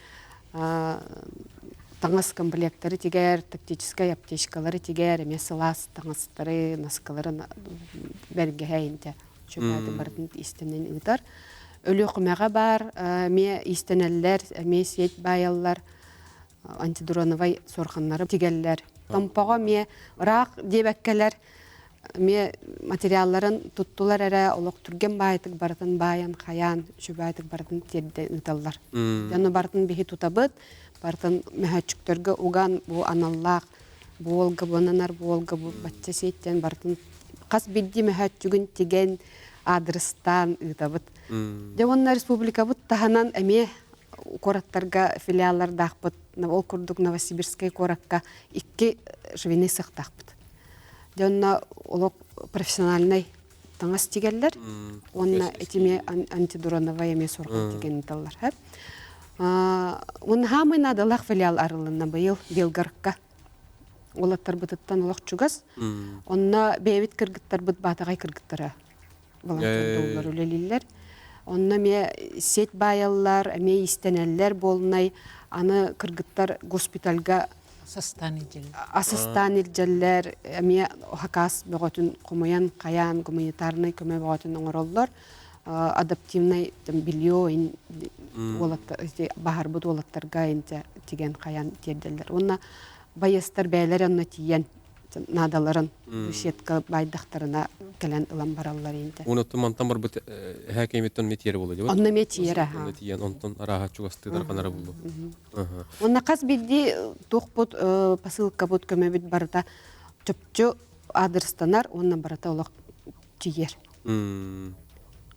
таҥас комплектары тигэр, тактическай аптечкалары тигэр, эмиэ сылаас таҥастары, наскалары бэргэһэ интэ үчүгэй барытын истэнэн ыытар. Өлүөхүмэҕэ баар эмиэ иистэнэллэр, эмиэ сеть баайаллар, антидроновай суорҕаннары тигэллэр. Томпоҕо эмиэ ыраах диэбэккэлэр эмиэ материалларын туттулар эрэ олох түргэн баайытык барытын баайан, хайаан, үчүгэйдик барытын тиэрдэ ыыталлар. Ону барытын биһи тутабыт, барытын мөһөөччүктэргэ уган бу аналлаах буолга буонанар буолга бу бачча сиэттэн барытын хас биирдии мөһөөччүгүн тигэн аадырыстаан ыытабыт. Дьэ уонна республикабыт таһынан эмиэ куораттарга филиаллардаахпыт. Ол курдук Новосибирскай куоракка икки швейный сыахтаахпыт. Дьэ онно олох профессиональнай таҥас тигэллэр уонна этими антидроновай эмиэ сорҕон тигэн ыыталлар. Уонна хаамай наадалаах филиал арылынна быйыл Белгородка. Уолаттарбытыттан олох чугас. Онно бэйэбит кыргыттарбыт баатаҕай кыргыттара волонтердууллар үлэлииллэр. Онно эмиэ сеть баайаллар, эмиэ иистэнэллэр буолунай. Аны кыргыттар госпитальга Асастаан илдьэллэр. Асастаан илдьэллэр, эмиэ хакаас бөҕөтүн хомуйан, хайаан гуманитарнай көмө бөҕөтүн оҥороллор. Адаптивнай белье баһарбыт уолаттарга инчэ тигэн хайаан тиэрдэллэр. Уонна байыастар бэйэлэрэ онно тиийэн наадаларын сетка байдахтарына кэлэн ылан бараллар инте. Онуттан мантан барбыт эһээ кэмиттэн эмиэ тиэрэ буолла дии. Онно эмиэ тиэрэ. Онно тиийэн онтон арааһа чугастыы тарҕанара буолуо. Онно хас биирдии туохпут посылкабыт көмөбүт барыта чопчу аадырыстанар уонна барыта олох тиийэр.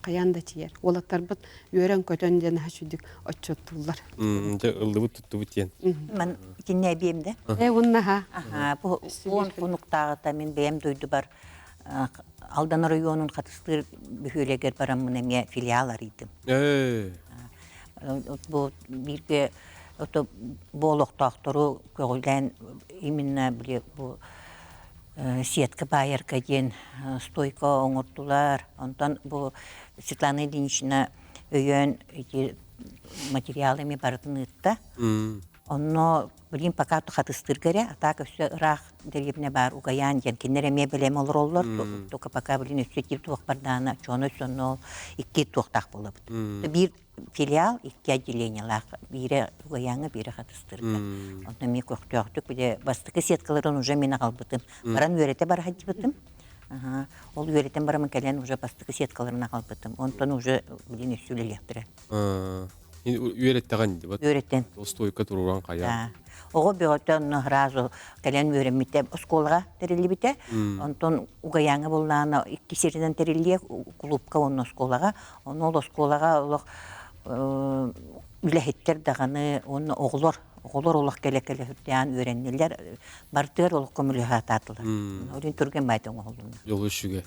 Хайаан да тиийэр. Уолаттарбыт үөрэн-көтөн диэн үчүгдүк отчуоттууллар. Дьэ ыллыбыт туттубут диэн. Ман итиннэ эбиэм да. Э уонна ха. Аха, бу уон хонуктааҕыта мин бэйэм дойдубар Алдан оройуонун Хатыстыыр бөһүөлэгэр бараммын эмиэ филиал арыйдым. Ээ. Бу бииргэ бу олохтоохтору көҕүлээн именно били бу сетка баайарга диэн стойка оҥордулар. Онтон бу Светлана Ильинична өйөөн ити материал эми барытын ыытта. Онно билим пока хатыстыырга эрэ, а так өссө ыраах дэриэбинэ баар Угаян диэн кинилэр эмиэ бэлэм олороллор. Только пока билин өссө тип туох бардаана чоно өссө онно икки туохтаах буолабыт. Биир филиал икки отделениелаах биирэ Угаяҥҥа, биирэ Хатыстыырга. Онно эмиэ көхтөөхтүк бile бастакы сеткаларын уже мин аҕалбытым. Баран үөрэтэ бара сылдьыбытым. Ол үөрэтэн барамын кэлэн уже бастакы сеткаларын аҕалбытым. Онтон уже билин өссө үлэлиэхтэрэ. Үөрэттэҕин дии. Үөрэтэн. Стойка туруоран хайа. Оҕо бөҕөтө онно сразу кэлэн үөрэммитэ оскуолаҕа тэриллибитэ. Онтон Угаяҥҥа буллаана икки сиринэн тэриллиэ кулуупка уонна оскуолаҕа. Ону ол оскуолаҕа олох үлэһиттэр даҕаны уонна оҕолор оҕолор олох кэлэ-кэлэ сүрдээн үөрэннилэр бартыар олох көмөлөһө сатаатылар. Олин түргэн баайда оҥоһуллунна. Дьолу үчүгэй.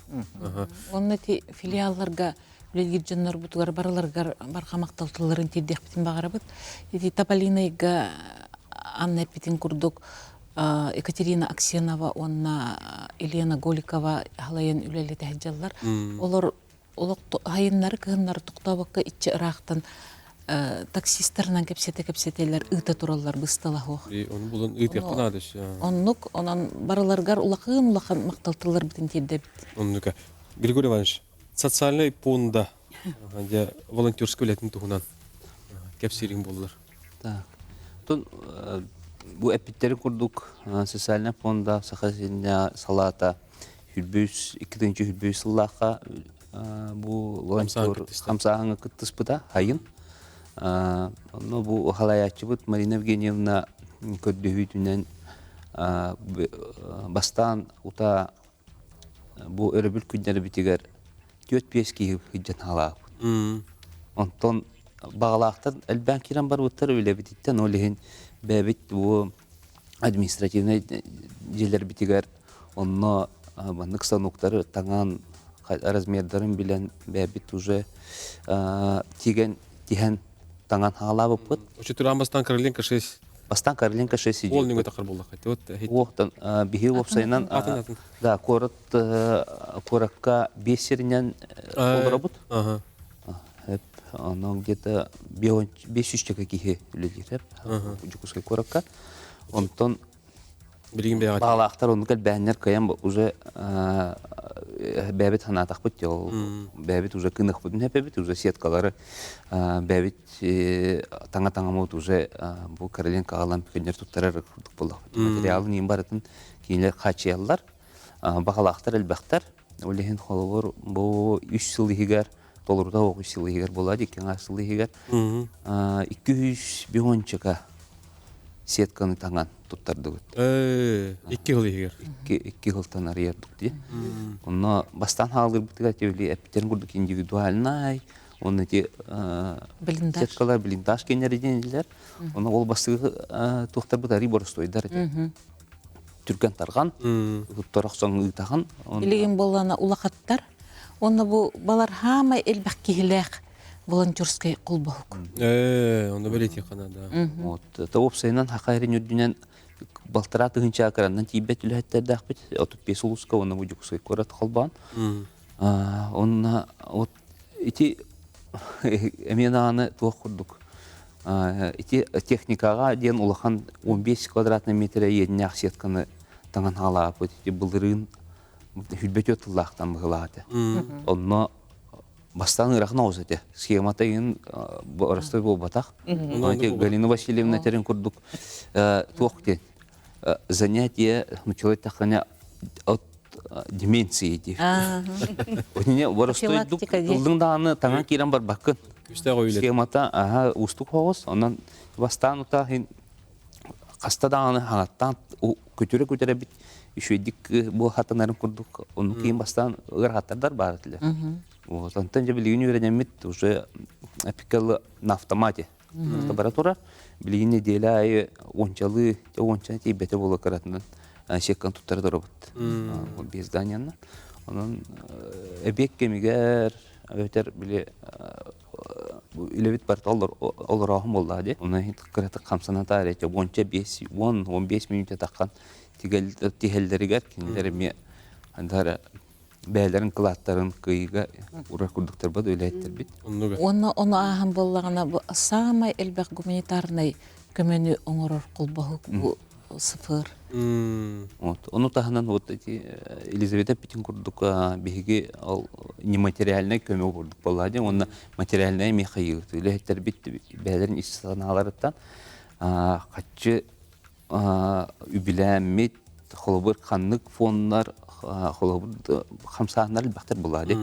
Уонна ити филиалларга үлэлиир дьоннорбутугар барыларыгар барҕа махтал тылларын тиэрдиэхпитин баҕарабыт. Ити Тополинайга Анна эппитин курдук Екатерина Аксенова уонна Елена Голикова халайан үлэлэтэ сылдьаллар. Олор олох айыннары кыһыннары тохтообокко иччи ыраахтан таксистарынан кэпсэтэ кэпсэтэлэр ыыта тураллар бысталаһуох. Ону булан ыытыахха наада. Оннук онон барыларгар улахан улахан махтал тылларбытын тиэрдэбит. Оннука. Григорий Иванович, социальнай пуонда дьэ волонтерскай үлэтин туһунан кэпсиириҥ буоллар. Так. Тон бу эппиттэрин курдук социальнай фонда Саха сиринэ салаата хүрбүүс 2023 сыллаахха бу волонтер хамсааһыҥҥа кыттыспыта хайын. Онно бу халайааччыбыт Марина Евгеньевна көрдөһүүтүнэн бастаан ута бу өрөбүл күннэрбитигэр түөрт-биэс киһи сылдьан хаалаабыт. Онтон баҕалаахтар элбээн киирэн барбыттар үлэбититтэн ол иһин бэйэбит бу административнай дьиэлэрбитигэр онно маннык станоктары таҥан размердарын билэн бэйэбит уже тигэн тиһэн таҥан хаалаабыппыт. Учутураан бастаан Каролинка 6 Бастаан Каролинка 6 Ол нөҥө тахар буоллахха. Вот Уохтан биһи уопсайынан да куорат куоракка биэс сиринэн олоробут. Онон где-то 500 киһи үлэлиир Дьокуускай куоракка. Онтон Баҕалаахтар оннук элбээннэр кыайан уже бэйэбит санаатахпыт дии ол бэйэбит уже кыныахпытын эпэбит уже сеткалары бэйэбит таҥа таҥаммыт уже бу Каролинка аҕалан күннэр туттарар курдук буоллахпыт материалын иин барытын кинилэр хааччыйаллар баҕалаахтар элбэхтэр ол иһин холобур бу үс сыл иһигэр толорута үс сыл иһигэр буолла икки аҥаар сыл иһигэр 200 биончика сетканы таҥан туттардыбыт. Икки сыл иһигэр. Икки сылтан арыйардык дии. Онно бастаан хаалларбытыгар тибили эппитин курдук индивидуальнай, уонна ити сеткалар блиндаж кеннери диэнилэр. Онно ол бастыгы туохтарбыт арый боростуойдар этэ. Түргэн тарҕан, туттар охсон ыытаҕын. Билигин буоллана улахаттар. Онно бу балар хаамай элбэх киһилээх. волонтерскай холбоһук. Э, ону бэлиэтиэххэ наада. Вот, это уопсайынан Саха сирин үрдүнэн балтараа тыһыынча кыраннан тиийбэт үлэһиттэрдээхпит. 35 улууска уонна бу Дьокуускай куорат холбоон. Онно вот ити эмиэ даҕаны туох курдук ити техникаҕа диэн улахан 15 квадратный метр иэннээх сетканы таҥан хаалааппыт. Ити былырыын 24 тыллаахтан быһылаах этэ. Онно бастаан ыарахан оҕус этэ. Схемата иһин боростой буолбатах. Галина Васильевна этэрин курдук туох диэн занятие нуччалыы эттэххинэ от деменции диир. Оне боростойдук ыллыҥ даҕаны таҥан киирэн барбаккын. Схемата аха уустук оҕус. Онон бастаан утаа хаста даҕаны хаҥаттаан күтүрэ-күтүрэ бит үчүгэйдик бу хатанарын курдук оннук киин бастаан ыарахаттардар баар этилэр. Вот онтон дьэ билигин үөрэнэммит уже эпикалы на автомате бара турар. Билигин неделя аайы уончалыы уончаны тиийбэтэ буола кыратынан секкан туттара турабыт. Без зданиянан. Онон эбиэт кэмигэр эбэтэр били үлэбит барыта олорооһун буоллаҕа дии. Онон кыратык хамсана таарыйа уонча биэс уон он биэс мүнүүтэ таххан тиһэллэригэр кинилэр эмиэ андара бэйэлэрин кылааттарын кыйыга урар курдуктарбат үлэһиттэрбит. Уонна ону ааһан буоллаҕына бу саамай элбэх гуманитарнай көмөнү оҥорор холбоһук бу СФР. Вот. Ону таһынан вот эти Елизавета эппитин курдук биһиги ол нематериальнай көмө курдук буолла диэн уонна материальнай эмиэ хайыыбыт үлэһиттэрбит бэйэлэрин ис санааларыттан хаччы үбүлээммит холобур ханнык фоннар холобур хамсааһыннар элбэхтэр буолла дии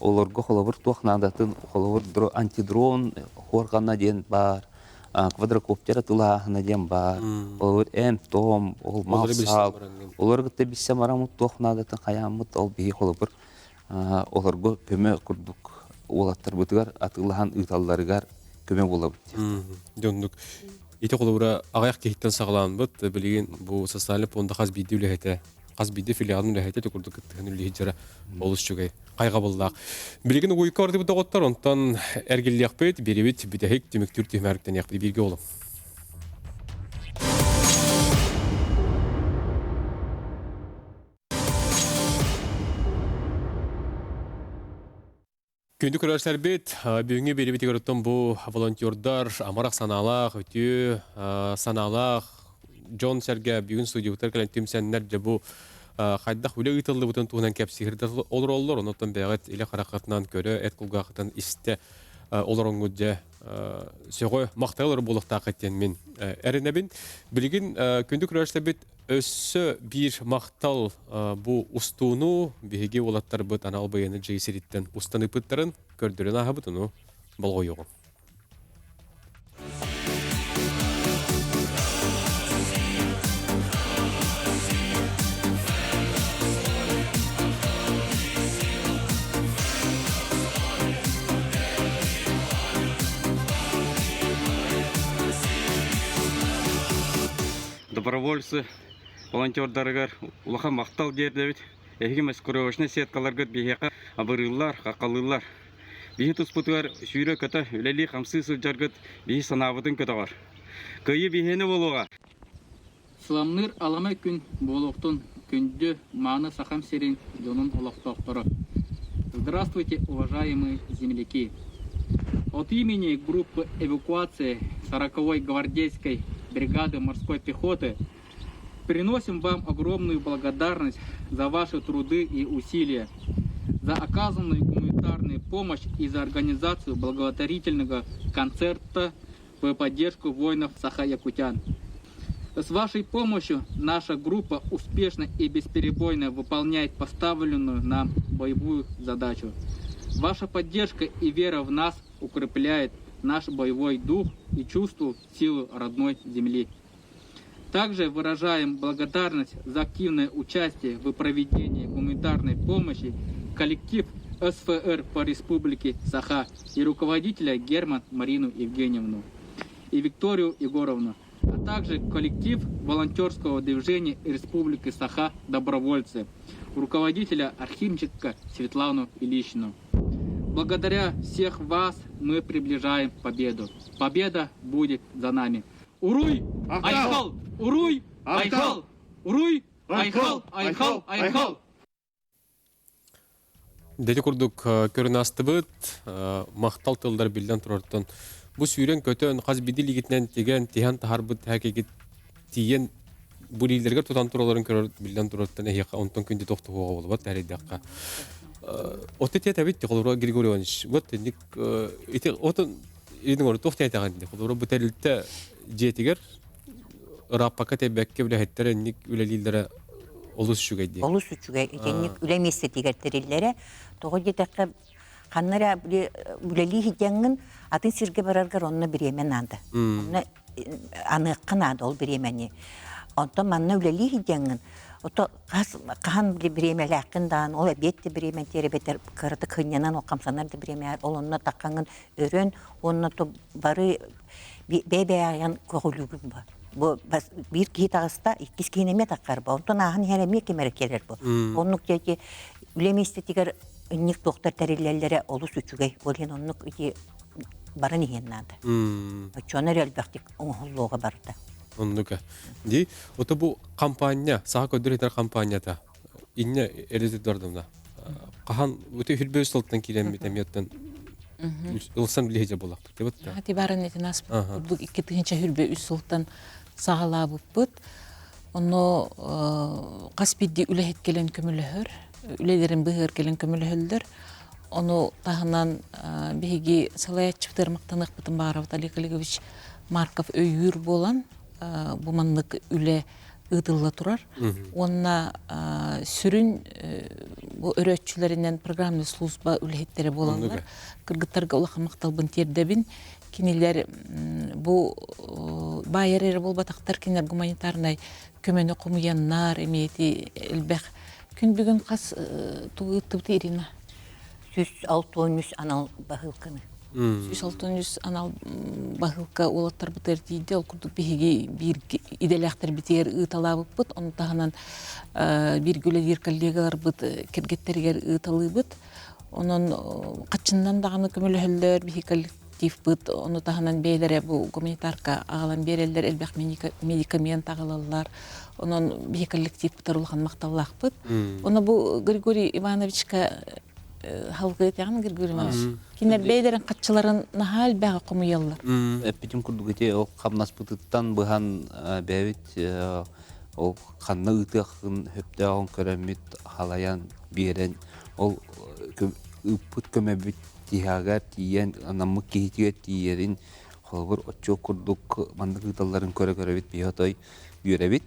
олорго холобур туох наадатын холобур антидрон хуорҕана диэн баар квадрокоптер атылааһына диэн баар. Олор эм-том, ол мал-саал, олор кытта билсэ мараммыт туох наадатын хайааммыт ол биһи холобур олорго көмө курдук уолаттарбытыгар атыылаһан ыыталларыгар көмө буолабыт. Дьоннук ити холобура аҕыйах киһиттэн саҕалаанбыт билигин бу социальный пуонда хас биирдии үлэһитэ хас биирдии филиалын үлэһитэ ити курдук кыттыһан үлэлиир дьара олус үчүгэй хайҕабыллаах. Билигин угуйка бардыбыт доҕоттор, онтон эргиллиэхпит, биэрибит бүтэһик түмүктүүр түһүмэриктэниэхпит бииргэ олом. Күндү көрөөччүлэрбит, бүгүҥҥү биэриибитигэр оттон бу волонтердар амарах санаалаах, үтүө санаалаах дьон-сэргэ бүгүн студиябытыгар кэлэн түмсэннэр дьэ бу хайдах үлэ ыытыллыбытын туһунан кэпсиир олороллор. Онон бэйэҕит илэ хараххытынан көрө, эт кулгааххытынан истэ олороҥҥут дьэ сөҕө махтайалар буолуохтааххыт диэн мин эрэнэбин. Билигин күндү көрөөччүлэрбит Өссө биир махтал бу устууну биһиги уолаттарбыт анал байыаннай дьайыы сириттэн устан ыыппыттарын көрдөрөн ааһабыт ону болҕойуоҕуҥ. Добровольцы волонтердарыгар улахан махтал тиэрдэбит. Эһиги маскировочнай сеткаларгыт биһиэхэ абырыыллар, хаххалыыллар. Биһи туспутугар сүүрэ-көтө, үлэлии-хамсыы сылдьаргыт биһи санаабытын көтөҕөр. Кыайыы биһиэнэ буолуоҕа! Сыламныыр аламай күн буолуохтун күндү мааны Сахам сирин дьонун олохтоохторо! Здравствуйте, уважаемые земляки! От имени группы эвакуации 40-й гвардейской бригады морской пехоты приносим вам огромную благодарность за ваши труды и усилия, за оказанную гуманитарную помощь и за организацию благотворительного концерта в поддержку воинов Саха-Якутян. С вашей помощью наша группа успешно и бесперебойно выполняет поставленную нам боевую задачу. Ваша поддержка и вера в нас укрепляет наш боевой дух и чувство силы родной земли. Также выражаем благодарность за активное участие в проведении гуманитарной помощи коллектив СФР по Республике Саха и руководителя Герман Марину Евгеньевну и Викторию Егоровну, а также коллектив волонтерского движения Республики Саха «Добровольцы», руководителя Архимчика Светлану Ильичну. Благодаря всех вас мы приближаем победу. Победа будет за нами. Уруй! Айхал! Уруй! Айхал! Уруй! Айхал! Айхал! Айхал! Дэти курдук көрөн астыбыт, махтал тыллар биллэн турартан бу сүүрэн-көтөн хас биирдии илиигитинэн тигэн, тиһэн таһарбыт һээкигит тиийэн бу илиилэригэр тутан туралларын көрөр биллэн турартан эһиэхэ онтон күндү тохтоһуоҕа буолбат эрэйдэххэ. От ити этэбит холобура Григорий Иванович, вот итинник ити отун идин туох тээтэҕин холобура бу тэрилтэ дьиэтигэр ырааппакка тэйбэккэ үлэһиттэр инник үлэлииллэрэ олус үчүгэй дии. Олус үчүгэй. Итинник үлэ миэстэтигэр тэриллэрэ. Тоҕо диэтэххэ, ханна эрэ үлэлии сылдьаҥҥын атын сиргэ бараргар онно бириэмэ наада. Онно аныахха наада ол бириэмэни. Онтон манна үлэлии сылдьаҥҥын ото хас хаһан бириэмэлээххин даҕаны ол эбиэт да бириэмэ эбэтэр кыратык сынньанан ол хамсанар да бириэмэ ол онно таххаҥҥын өрөн уонна бары бэйэ-бэйэҕин көҕүлүүгүн бу. Бу биир киһи таҕыста, иккис киһини эмиэ таххар бу. Онтон ааһан иһэр эмиэ ким эрэ кэлэр бу. Оннук дьэ үлэ миэстэтигэр инник туохтар тэриллэллэрэ олус үчүгэй. Ол иһин оннук ити баран иһиэн наада. Оччоно эрэ элбэхтик оҥоһуллуоҕа барда. Оннук. Ди, ото бу компания, саха көрдөр этэр компанията инне эрдэ Хаһан өтө хүрбө сылтан киирэммит эмиэттэн ылсан билиһэ буоллахпыт. Ти барын этин аспыт курдук 2023 сылтан саҕалаабыппыт. Онно хас биирдии үлэһит кэлэн көмөлөһөр, үлэлэрин быһыар кэлэн көмөлөһөллөр. Ону таһынан биһиги салайааччыбытыгар махтаныахпытын баҕарабыт Олег Олегович Марков өйүүр буолан бу маннык үлэ ыытылла турар. Уонна сүрүн бу өрөөччүлэринэн программный служба үлэһиттэрэ буолаллар. Кыргыттарга улахан махталбын тиэрдэбин. Кинилэр бу баайар эрэ буолбатахтар, кинилэр гуманитарнай көмөнү хомуйаннар, эмиэ ити элбэх. Күн бүгүн хас тугу ыыттыбыт Ирина? 163 анал баһыылканы. 163 анал баһыылка уолаттарбытыгар тиийдэ. Ол курдук биһиги биир идэлээхтэрбитигэр ыыталаабыппыт. Ону таһынан бииргэ үлэлиир коллегаларбыт кэргэттэригэр ыыталыыбыт. Онон хаччыннан даҕаны көмөлөһөллөр биһиги коллективпыт. Ону таһынан бэйэлэрэ бу гуманитарка аҕалан биэрэллэр, элбэх медикамент аҕалаллар. Онон биһиги коллективпытыгар улахан махталлаахпыт. Ону бу Григорий Ивановичка халгы этэҕин Григорий Иванович? Кинилэр бэйэлэрин хаччыларын наһаа элбэҕи хомуйаллар. Эппитим курдук ити ол хамнаспытыттан быһан бэйэбит ол ханна ыытыаххын сөптөөҕүн көрөммүт халайан биэрэн ол ыыппыт көмөбүт тиһэҕэр тиийэн анаммыт киһитигэр тиийэрин холобур оччо курдук маннык ыыталларын көрө-көрөбүт биһи отой үөрэбит.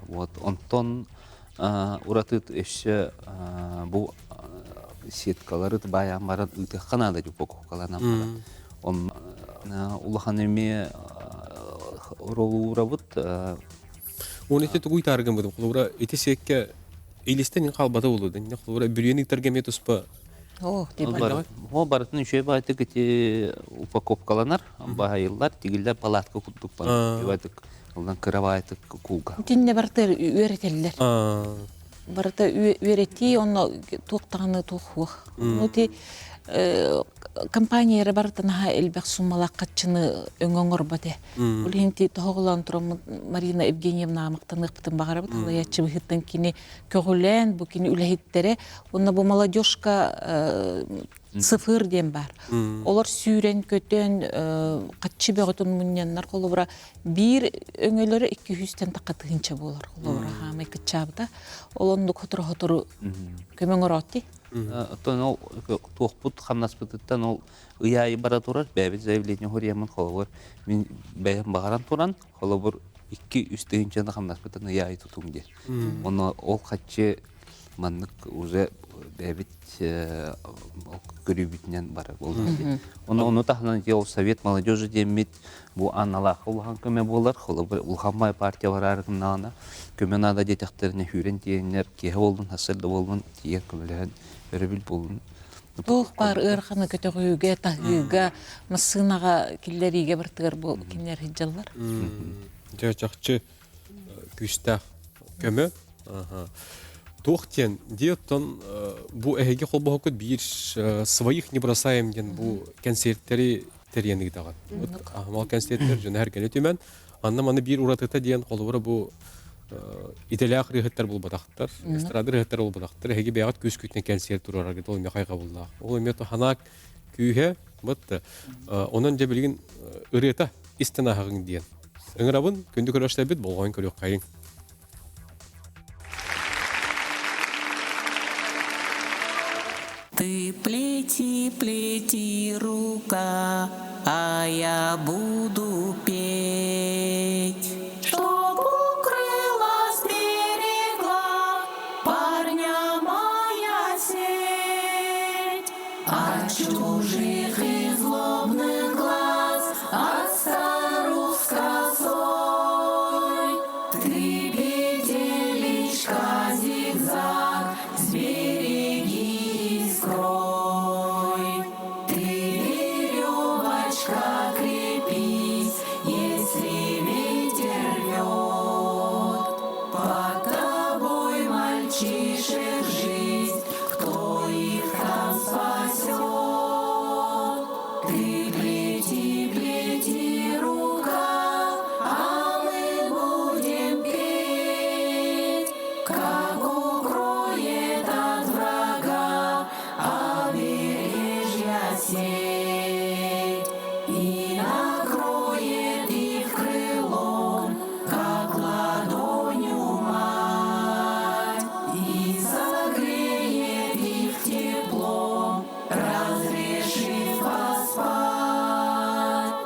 Вот онтон ураты өссө бу сеткалары баайан баран ыытыахха наада упаковкаланан баран. Он улахан эмиэ оролуурабыт. Уон ити тугуй тааргаммытым холобура ити сиэккэ илистэн хаалбата буолуо да холобура бүрүйэн ыытарга эмиэ туспа О, барытын үчүгэй баҕайытык ити упаковкаланар, баайыллар, тигиллэр палатка курдук баҕайытык, ылан кыра баҕайытык куулга. Итиннэ барыта үөрэтэллэр. Барыта үөрэтии, онно туох даҕаны туох суох. Ну ити компания эрэ барыта наһаа элбэх суммалаах хаччыны өҥө оҥорбот ээ. Ол иһин ити тоһоҕолоон тураммыт Марина Евгеньевнаҕа махтаныахпытын баҕарабыт. Халайааччы быһыыттан кини көҕүлээн бу кини үлэһиттэрэ уонна бу молодежка цифр диэн баар. Олор сүүрэн-көтөн хаччы бөҕөтүн мунньаннар холобура биир өҥөлөрө 200-тэн тахха тыһыынча буолар холобура хаамай кыччаабыта. Ол оннук хотору-хотору көмө оҥороот Оттон ол туохпут хамнаспытыттан ол ый аайы бара турар бэйэбит заявление хоруйаммын холобур мин бэйэм баҕаран туран холобур 2-3 тыһыынчаны хамнаспытын ый аайы тутуҥ диэн. Онно ол хаччы маннык уже бэйэбит көрүүбүтүнэн барар буолла дии. Ону ону таһынан ол Совет молодежи диэммит бу аналаах улахан көмө буолар. Холобур улахан бай партия бараары гыннаҕына көмө наада диэтэхтэринэ сүүрэн тиийэннэр киэһэ буоллун, сарсыарда буоллун тиийэн көмөлөһөн өрөбүл буоллун. Туох баар ыараханы көтөҕүүгэ, таһыыга, массыынаҕа киллэриигэ бартыгар бу кинилэр сылдьаллар. Дьэ, чахчы күүстээх көмө. Туох диэн, дии оттон бу эһиги холбоһуккут биир своих не бросаем диэн бу кэнсиэртэри тэрийэн ыытаҕыт. Аһымал кэнсиэртэр дьоно эргэни түмэн, анна маны биир уратыта диэн холобура бу идэлээх ырыаһыттар булбатахтар, эстрада ырыаһыттар булбатахтар, эһиги бэйэҕит күүскүтүнэн кэнсиэр туруораргыт ол эмиэ хайҕабыллаах. Ол эмиэ ханаак күүһэ, вот онон дьэ билигин ырыата истэн аһаҕыҥ диэн. Ыҥырабын, күндү көрөөччүлэрбит болҕойон көрүөххэйиҥ. Ты плети, плети, рука, а я буду петь. Чтоб укрыла, сберегла парня моя сеть. От чужих и злобных глаз, от старух с косой. Ты, петелечка, зигзаг, сбереги и скрой. Ты, веревочка, крепись, если ветер рвет. Под тобой, мальчишек, жизнь, кто их там спасет? Ты плети, плети, рука, а мы будем петь, как укроет от врага обережья сеть и накроет их крылом, как ладонью мать, и согреет их теплом, разрешив поспать.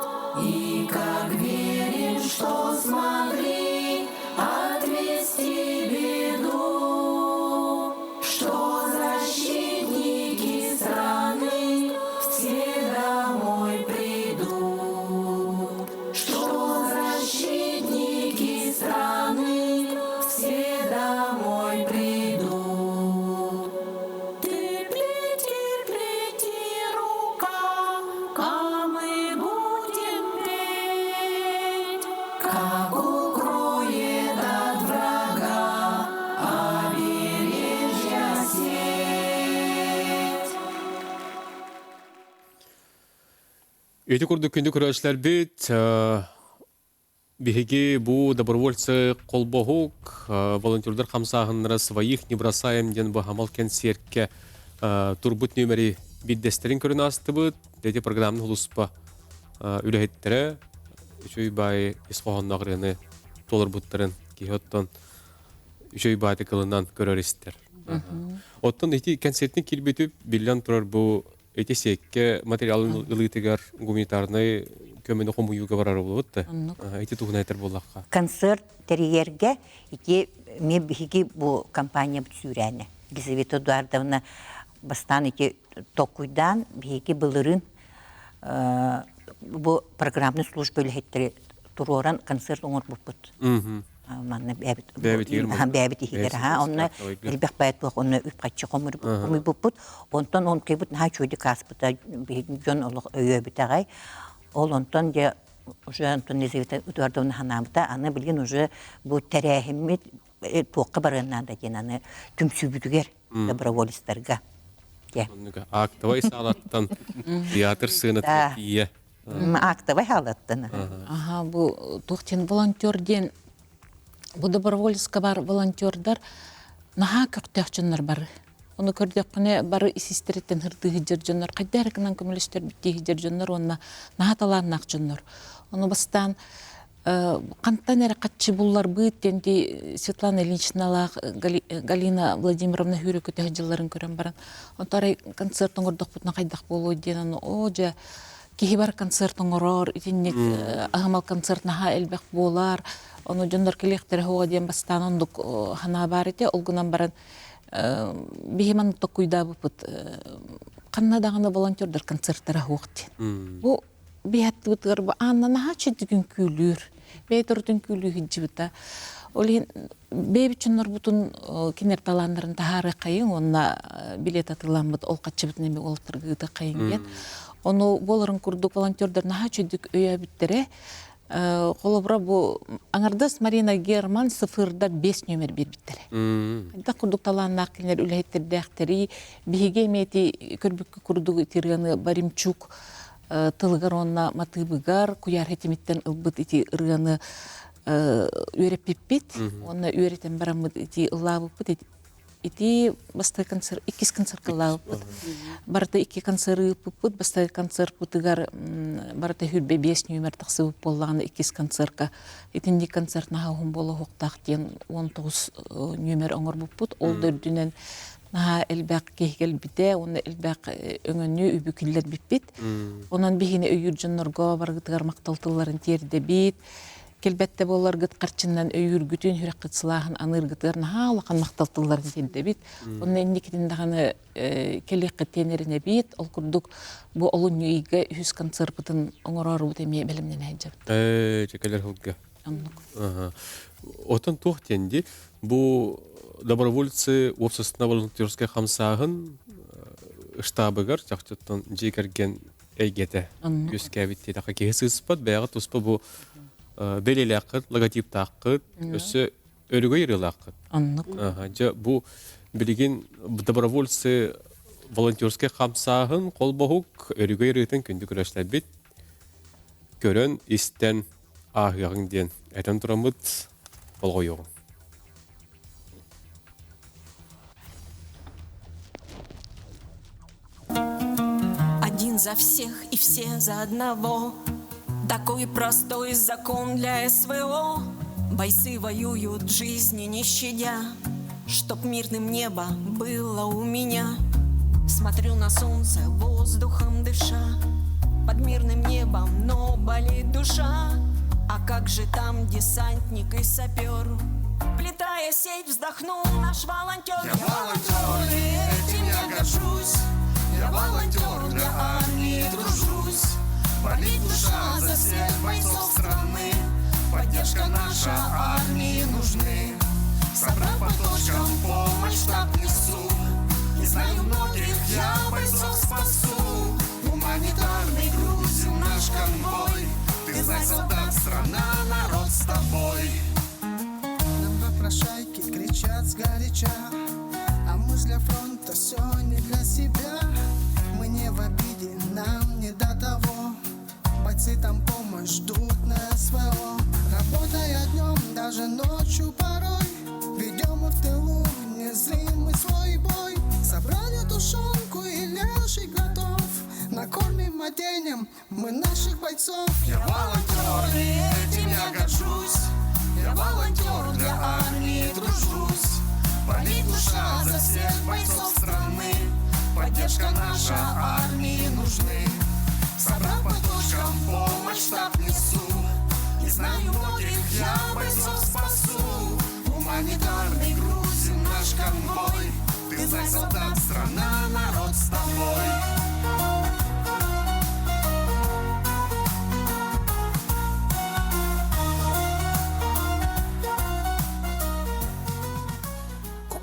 И как верим, что смогли отвести беду, что защитники страны все домой придут, что защитники страны все домой придут. Ты плети, плети, рука, а мы будем петь, как укроет от врага обережья сеть. Ити курдук күндү көрөөччүлэрбит биһиги бу добровольцы холбоһук волонтердар хамсааһыннара своих не бросаем диэн бу хамал кэнсиэркэ турбут нүөмэри биирдэстэрин көрөн аастыбыт. Ити программны улуспа үлэһиттэрэ үчүгэй баай ис хоһоонноох ырыаны толорбуттарын киһи оттон үчүгэй баайты кылынан көрөр истэр. Оттон ити кэнсиэртин киирбитү биллэн турар бу ити сиэккэ материалын ылыытыгар гуманитарнай көмөнү хомуйууга барар буолбут да. Ити туһунан этэр буоллахха. Концерт тэрийэргэ ити мен биһиги бу компания сүүрээнэ. Елизавета Эдуардовна бастаан ити толкуйдаан биһиги былырыын бу программный служба үлэһиттери туруоран концерт оҥорбуппут. Манна бэйэбит бэйэбит иһигэр аха онно элбэх бэйэт буох онно үп-харчы хомуйбуппут. Онтон он кыйбыт наһаа үчүгэйдик ааспыта дьон олох өйөөбүтэҕэй. Ол онтон дьэ уже Антон Елизавета Эдуардовна ханаабыта аны билигин уже бу тэрээһиммит туохха барыан наада диэн аны түмсүүбүтүгэр доброволецтарга Актовай саалаттан театр сыанатыгар тиийэ. Актовай саалаттан. Аха, бу туох диэн волонтер диэн бу доброволецка бар волонтердар наһаа көхтөөх дьоннор бары. Ону көрдөххүнэ бары ис-истэриттэн һырдыы сылдьар дьоннор, хайдах эрэ гынан көмөлөстөр бүттии сылдьар дьоннор уонна наһаа талааннаах дьоннор. Ону бастаан хантан эрэ хаччы булларбыт диэн ди Светлана Ильиничналаах Галина Владимировна Хүрө көтө сылдьалларын көрөн баран онто арай концерт оҥордохпутуна хайдах буолуой диэн ону оо дьэ киһи бар концерт оҥорор итинник аһымал концерт наһаа элбэх буолар ону дьоннор кэлиэхтэрэ суоҕа диэн бастаан оннук санаа баар этэ ол гынан баран биһи маннык токкуйдаабыппыт ханна даҕаны волонтердар концерттара суох диэн бу биһаттыбытыгар бу Анна наһаа үчүгдүк үҥкүүлүүр. Бэйэ төрүт үҥкүүлүү сылдьыбыта. Ол иһин бэйэбит дьоннорбутун кинилэр талааннарын таһаарыаххайыҥ уонна билет атыыламмыт ол хаччыбытын эмиэ уолаттарга ыытыаххайыҥ диэн. Ону буоларын курдук волонтердар наһаа үчүгдүк өйөөбүттэрэ. Холобура бу аҥардас Марина Герман сыфырдар 5 нүөмэр биэрбиттэрэ. Хайдах курдук талааннаах кинилэр үлэһиттэрдээхтэрий, биһиги эмиэ ити көрбүккэ курдук ити ырыаны Баримчук тылыгар уонна матыыбыгар куйаар хитимиттэн ылбыт ити ырыаны үөрэппиппит уонна үөрэтэн бараммыт ити ыллаабыппыт ити бастакы концерт иккис концертка ыллаабыппыт барыта икки концерт ыыппыппыт бастакы концертпытыгар барыта хүрбэ биэс нүөмэр тахсыбыт буоллаҕына иккис концертка итинник концерт наһаа уһун буолуохтаах диэн 19 нүөмэр оҥорбуппут ол да үрдүнэн наһаа элбэх киһи кэлбитэ уонна элбэх өҥөнү үбү киллэрбиппит. Онон биһини өйүүр дьоннорго барыгытыгар махтал тылларын тиэрдэбит. Кэлбэттэ буолларгыт харчыннан өйүүргүтүн, сүрэххит сылааһын аныыргытыгар наһаа улахан махтал тылларын тиэрдэбит. Онно инникитин даҕаны кэлиэххит диэн эрэнэбит. Ол курдук бу олунньу ыйга үһүс концерпытын оҥороорубут эмиэ бэлэмнэнэ сылдьабыт. Ээ, кэлэр сылга. Оннук. Отон туох диэн дии, бу добровольцы уопсастыбаннай волонтерскай хамсааһын штабыгар чахчыттан дьиэ кэргэн эйгэтэ үөскээбит диэтэххэ киһи сыыспат бэйэҕэ туспа бу бэлиэлээххит логотиптааххыт өссө өрөгөй ырыалааххыт оннук дьэ бу билигин добровольцы волонтерскай хамсааһын холбоһук өрөгөй ырыатын күндү көрөөччүлэрбит көрөн истэн ааһыаҕыҥ диэн этэн тураммыт болҕойуоҕуҥ. Один за всех и все за одного. Такой простой закон для СВО. Бойцы воюют жизни не щадя, Чтоб мирным небо было у меня. Смотрю на солнце, воздухом дыша, Под мирным небом, но болит душа. А как же там десантник и сапер? Плетая сеть, вздохнул наш волонтер. Я волонтер, и этим я горжусь. Я волонтер, для армии тружусь. Болит душа за всех бойцов страны. Поддержка наша армии нужны. Собрав по точкам помощь штаб несу. Не знаю многих, я бойцов спасу. Гуманитарный грузим наш конвой. Ты знай, солдат, страна, народ с тобой. Нам попрошайки кричат сгоряча, А мы ж для фронта все не для себя. Мы не в обиде, нам не до того. Бойцы там помощь ждут на СВО. Работая днем, даже ночью порой, Ведем мы в тылу незримый свой бой. Собрали тушенку и ляжи готов. Накормим, оденем мы наших бойцов. Я волонтер, и этим я горжусь. Я волонтер, для армии тружусь. Болит душа за всех бойцов страны. Поддержка наша армии нужны. Собрав по точкам помощь штаб несу. Не знаю многих, я бойцов спасу. Гуманитарный грузим наш конвой. Ты знай, солдат, страна, народ с тобой.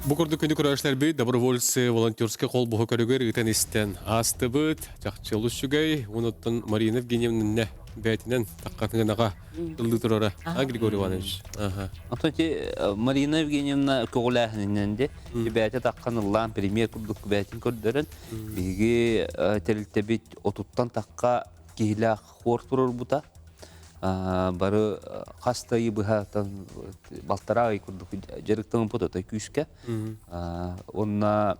Бу курдук күнү көрөөччүлэрбит добровольцы волонтерскай холбоһу көрүгэр ыытан истэн аастыбыт. Чахчы олус үчүгэй. Онуттан Марина Евгеньевна бэйэтинэн таккатыгынаҕа ыллыы турара. А, Григорий Иванович? Ага. Оттон ити Марина Евгеньевна көҕүлээһининэн де бэйэтэ таххан ыллаан премьер курдук бэйэтин көрдөрөн биһиги тэрилтэбит отуттан тахха киһилээх хор турарбыта бары хас да ыйы быһа балтараа ый курдук дьарыктаммыт отой күүскэ уонна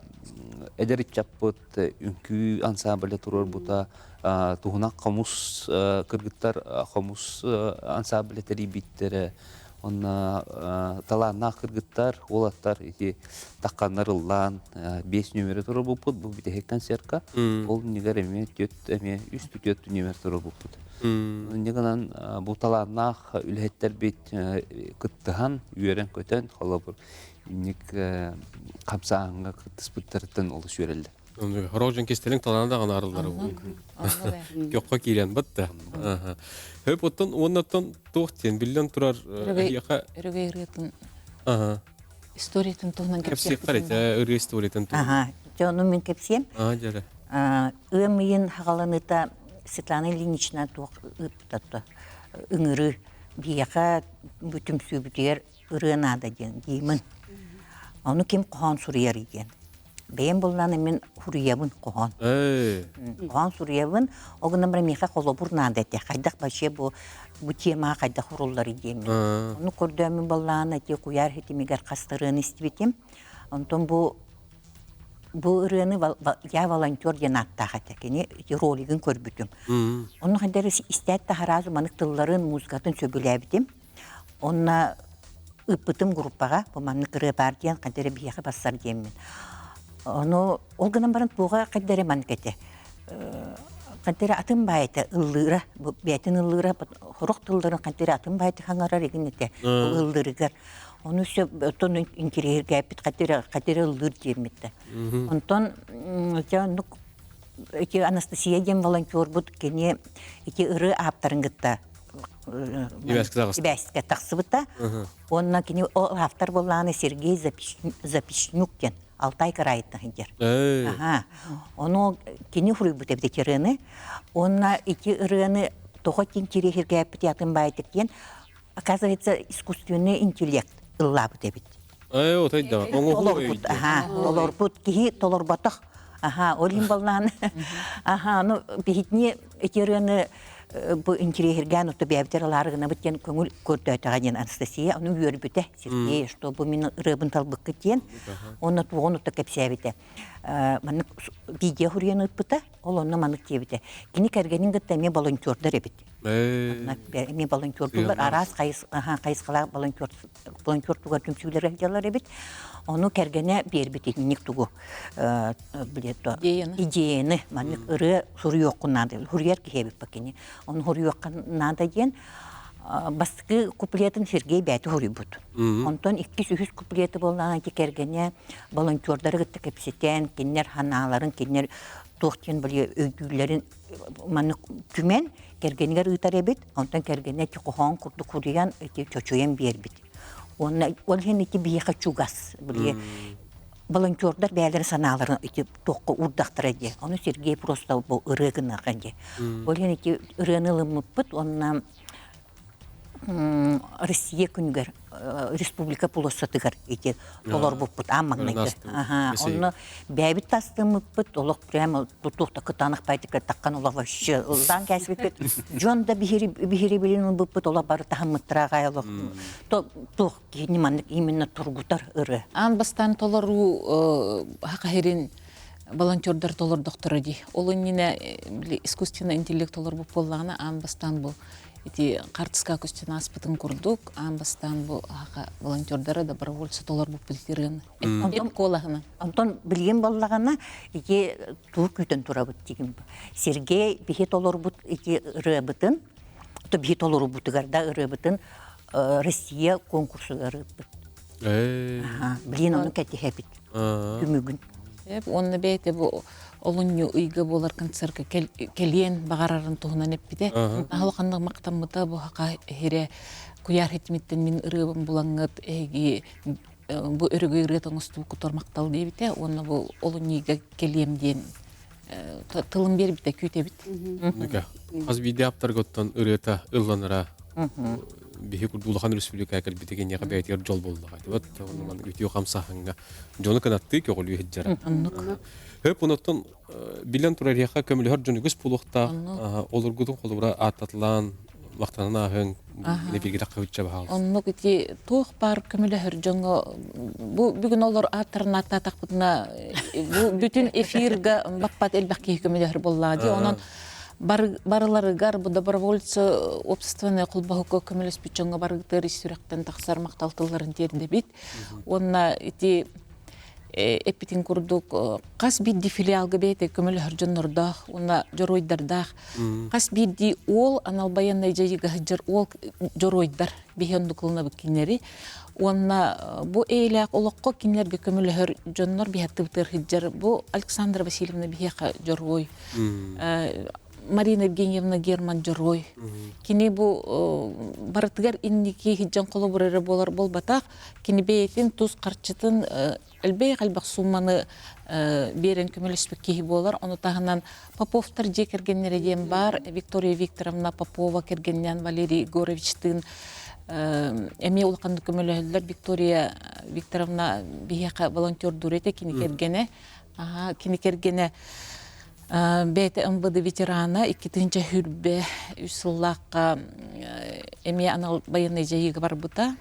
эдэр ыччаппыт үҥкүү ансамбля туруорбута туһунан хомус кыргыттар хомус ансамбля тэрийбиттэрэ Онно талааннаах кыргыттар, уолаттар ити тахханнар ыллаан биэс нүөмэри туруорбуппут бу бүтэһик концертка. Ол иннигэр эмиэ түөрт эмиэ үс түөрт нүөмэр туруорбуппут. Инньэ гынан бу талааннаах үлэһиттэрбит кыттыһан, үөрэн-көтөн, холобур, инник хамсааһыҥҥа кыттыспыттарыттан олус үөрэллэр. Хорох дьон кистэлэҥ талаана даҕаны арыллар Көххө киирэн батта. Хөп оттон уоннаттан туох диэн биллэн турар эһиэхэ Өрөгөй ырыатын историятын туһунан кэпсиэххэр этэ ырыа историятын туһунан. Аха, дьэ ону мин кэпсиэм. Аа дьэрэ. Ыам ыйын хаҕаланыыта Светлана Ильинична туох ыыппыта. ыҥырыы биһиэхэ бу түмсүүбүтүгэр ырыа наада диэн гимн. Ону ким хоһоон суруйарый диэн. Бэйэм буллааны мин суруйабын хоһоон. Хоһоон суруйабын, ол гынан баран миэхэ холобур наада этэ. Хайдах вообще бу бу темаҕа хайдах урулларый диэммин. Ону көрдөөммүн баллаан эти куйаар ситимигэр хастарыан истибитим. Онтон бу бу ырыаны я волонтер диэн ааттаах этэ. Кини ити ролигын көрбүтүм. Онно хайдах истээт таһараазу манык тылларын, музыкатын сөбүлээбитим. Онно ыыппытым группаҕа бу маннык ырыа баар диэн хайда эрэ биһиэхэ барсар диэммин. Ону ол гынан баран туоҕа хайда эрэ маннык этэ. Хайда эрэ атын баай этэ ыллыыра, бу бэйэтин ыллыыра сорох тылларын хайда эрэ атын баай хаҥарар игин этэ ыллыырыгар. Ону все оттон интириэһиргээппит хайда эрэ хайда эрэ ыллыыр диэммит да. Онтон дьэ оннук ити Анастасия диэн волонтербут кини ити ырыа ааптарын кытта Ибээскэ тахсыбыта. Уонна кини ол автор буоллаҕына Сергей Запишнюк диэн Алтай кыраайыттан сылдьар. Аха. Ону кини суруйбут эбит ити ырыаны. Уонна ити ырыаны тоҕо интириэһиргээппит атын баайтык диэн оказывается искусственный интеллект ыллаабыт эбит. Ээ, отой да. Толорбут, аха, толорбут киһи толорботох. Аха, ол иһин боллаан. Аха, ну биһитини ити ырыаны бу интириэһиргээн отто бэйэбитэр ылаары гынабыт диэн көҥүл көрдөөтөҕө диэн Анастасия ону үөрбүтэ Сергей, что бу мин ырыабын талбыккыт диэн уонна туоҕун отто кэпсээбитэ. Маннык видео суруйан ыыппыта, ол онно маннык диэбитэ. Кини кэргэнин кытта эмиэ волонтердар эбит. Эмиэ волонтердуулар араас хайысхалаах волонтер волонтер тугар түмсүүлэр сылдьаллар эбит. Ону кэргэнэ биэрбит итинник тугу идеяны маннык ырыа суруйуоххун наада суруйар киһи эбит кини. Ону суруйуохха наада диэн бастакы куплетын Сергей бэйэтэ суруйбут. Онтон иккис үһүс куплеты буоллаҕына ити кэргэнэ волонтердары кытта кэпсэтэн, кинилэр санааларын, кинилэр туох диэн били өйдүүллэрин маннык түмэн кэргэнигэр ыытар эбит, онтон кэргэнэ ити хоһоон курдук суруйан ити чочуйан биэрбит. Уонна ол иһин ити биһиэхэ чугас, били волонтердар бэйэлэрин санааларын ити туохха уурдахтара дии. Ону Сергей просто бу ырыа гыныаха дии. Ол иһин ити ырыаны ылыммыппыт уонна Россия күнүгэр республика площадыгар ити толорбуппут аан маҥнайгы. Онно бэйэбит тастыммыппыт, олох прямо туох да кытаанах байтыкка таххан олох вообще ыллаан кээспиппит. Дьон да биһири билин ылбыппыт, олох бары таһыммыттара аҕай олох туох киһини маннык именно тургутар ырыа. Аан бастаан толоруу хахахирин волонтердар толордохторо дии. Ол иннинэ искусственный интеллект толорбут буоллаҕына аан бастаан бу ити хартыска көстөн ааспытын курдук аан бастаан бу аха волонтердары добровольцы толорбуппут ырыаны эп куолаһынан Онтон билигин буоллаҕына ити туу күүтэн турабыт дигин Сергей биһи толорбут ити ырыабытын то биһи толорбутугар да ырыабытын Россия конкурсугар ыыппыт. Билигин ону кэтиһэбит түмүгүн. Уонна бэйэтэ бу олунньу ыйга буолар концерка кэлиэн баҕарарын туһунан эппитэ. Аһылханнык мактаммыта бу хака хире куйаар хитимиттен мин ырыабын булаҥҥыт эһиги бу өрөгөй ырыа тоҥустубуккутугар махтал диэбитэ уонна бу олунньуйга кэлиэм диэн тылын биэрбитэ күүтэбит. Хас биирдии ааптарга оттон ырыата ылланара биһи курдук улахан республика кэлбитэ киниэхэ бэйэтигэр дьол буоллаҕа. Вот онон үтүө хамсааһыҥҥа дьону кынаттыы көҕүлүү сылдьара. Хөп онуттан билэн турар эһиэхэ көмөлөһөр дьон үгүс буолуохтаах. Олоргутун холобура ааттатылаан махтанан ааһыҥ бииргэ таххыбычча баһаалыс. Оннук ити туох баар көмөлөһөр дьоҥҥо бу бүгүн олор ааттарын ааттаатахпытына бу бүтүн эфирга баппат элбэх киһи көмөлөһөр буоллаҕа дии. Онон барыларыгар бу добровольцы общественное холбоһукка көмөлөспүт дьоҥҥо барыгытыгар ис сүрэхтэн тахсар махтал тылларын тиэрдэбит. Уонна ити эппитин курдук хас биирдии филиалга бэйэтэ көмөлөһөр дьоннордоох уонна дьоруойдардаах хас биирдии уол анал байыаннай дьайыыга сылдьар уол дьоруойдар биһи оннук ылынабыт кинилэри уонна бу эйэлээх олоххо кинилэргэ көмөлөһөр дьоннор биһаттыбытыгар сылдьар бу Александра Васильевна биһиэхэ дьоруой. Марина Евгеньевна Герман дьоруой. Кини бу барытыгар инники хиджан холобур эрэ буолар буолбатах. Кини бэйэтин тус харчытын элбэх элбэх суумманы биэрэн көмөлөспүт киһи буолар. Ону таһынан Поповтар дьиэ кэргэннэрэ диэн баар. Виктория Викторовна Попова кэргэнинээн Валерий Егоровичтыын эмиэ улаханнык көмөлөһөллөр. Виктория Викторовна биһиэхэ волонтердуур этэ, кини кэргэнэ. Кини кэргэнэ бэйэтэ МВД ветерана 2023 сыллаахха эмиэ анал байыаннай дьайыыга барбыта.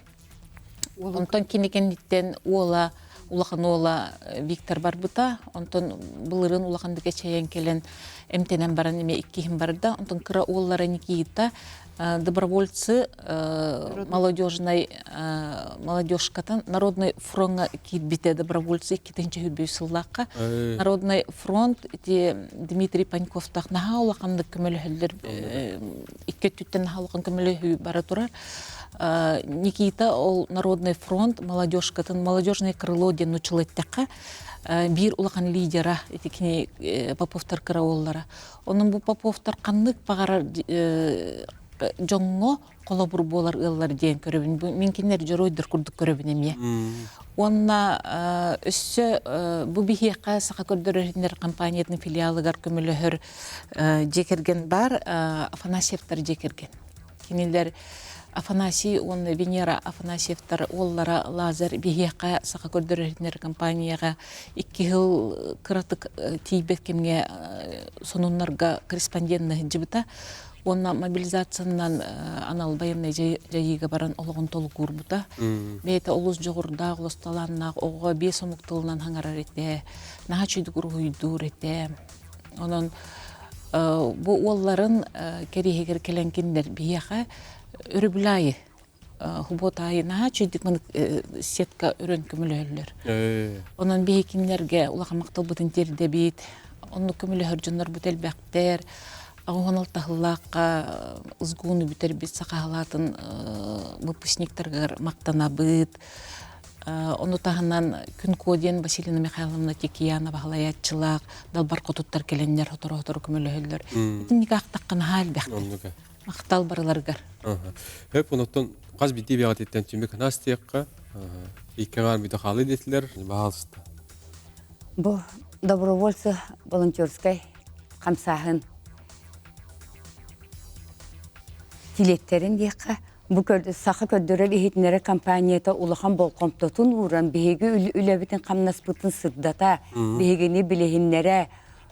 Онтон кини кэнниттэн уола улахан уола Виктор барбыта. Онтон былырыын улаханнык эчэйэн кэлэн эмтэнэн баран эмиэ иккиһин барда. Онтон кыра уоллара Никита добровольцы молодежной молодежкатын Народный фроҥҥа киирбитэ добровольцы 2023 сыллаахха. Народный фронт ити Дмитрий Паньковтаах наһаа улаханнык көмөлөһөллөр икки өттүттэн наһаа улахан көмөлөһүү бара турар. Никита ол Народный фронт молодежкатын молодежное крыло диэн нуччалыы эттэххэ биир улахан лидера ити кини Поповтар кыра уоллара. Онон бу Поповтар ханнык баҕарар дьоҥҥо холобур буолар ыаллар диэн көрөбүн. Мин кинилэр дьоруойдар курдук көрөбүн эмиэ. Уонна өссө бу биһиэхэ Саха көрдөрөр компаниятын филиалыгар көмөлөһөр дьиэ кэргэн баар Афанасьевтар дьиэ кэргэн. Кинилэр Афанасий уонна Венера Афанасьевтар уоллара Лазарь биһиэхэ Саха көрдөрөр компанияҕа икки сыл кыратык тиийбэт кэмҥэ сонуннарга корреспондентна сылдьыбыта уонна мобилизациянан анал байыаннай дьайыыга баран олоҕун толугуурбута. Бэйэтэ олус дьоҕурдаах, олус талааннаах оҕо биэс омук тылынан хаҥарар этэ, наһаа үчүгүйдүк уруһуйдуур этэ. Онон бу уолларын кэриэһигэр кэлэн кинилэр биһиэхэ өрөбүл аайы хубуот аайы наһаа үчүгүйдүк маннык сетка өрөн көмөлөһөллөр. Онон биһи кинилэргэ улахан махталбытын тиэрдэбит. Оннук көмөлөһөр дьоннорбут элбэхтэр. Аҕыһын алтаһыллаахха СГУну бүтэрбит сахаһалаатын выпускниктарыгар махтанабыт. Ону таһынан Күн Куо диэн Василина Михайловна Текеянова салайааччылаах далбар хотуттар кэлэннэр сотору-сотору көмөлөһөллөр. Итинник аахтахха наһаа элбэхтэр. Махтал барыларыгар. Хөп онуттан хас биирдии бэҕэтиттэн түмүк ханаас диэххэ икки аҥаар бүтэ хаалыы диэтилэр. Баһаалыста. Бу добровольцы волонтерскай хамсааһын чилиэттэрин диэххэ Бу саха көрдөрөр иһитиннэрэр компанията улахан болҕомтотун ууран биһиги үлэбитин хамнаспытын сырдата, биһигини билиһиннэрэ,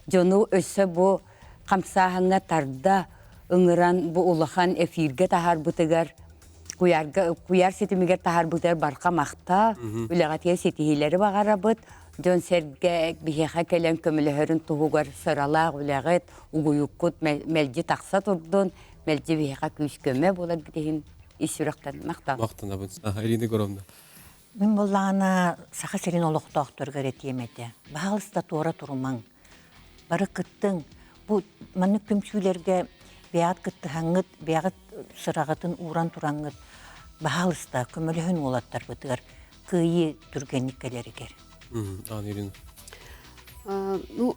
дьону өссө бу хамсааһыҥҥа тарда ыҥыран бу улахан эфиргэ таһаарбытыгар куйаарга куйаар ситимигэр таһаарбытыгар барҕа махтал, үлэҕитигэр ситиһиилэри баҕарабыт. Дьон-сэргэ биһиэхэ кэлэн көмөлөһөрүн туһугар сыралаах үлэҕит, угуйуккут мэлдьи тахса турдун. Мэлдьи биһиэхэ күүс-көмө буоларгыт иһин ис сүрэхтэн махтал. Махтанабын. Ирина Егоровна. Мин буоллаҕына Саха сирин олохтоохторугар этиэм этэ. Баһаалыста туора турумаҥ. Бары кыттыҥ. Бу маннык түмсүүлэргэ бэйэҕит кыттыһаҥҥыт, бэйэҕит сыраҕытын ууран тураҥҥыт баһаалыста көмөлөһүн уолаттарбытыгар кыайыы түргэнник кэлэригэр. Аан Ирина. Ну,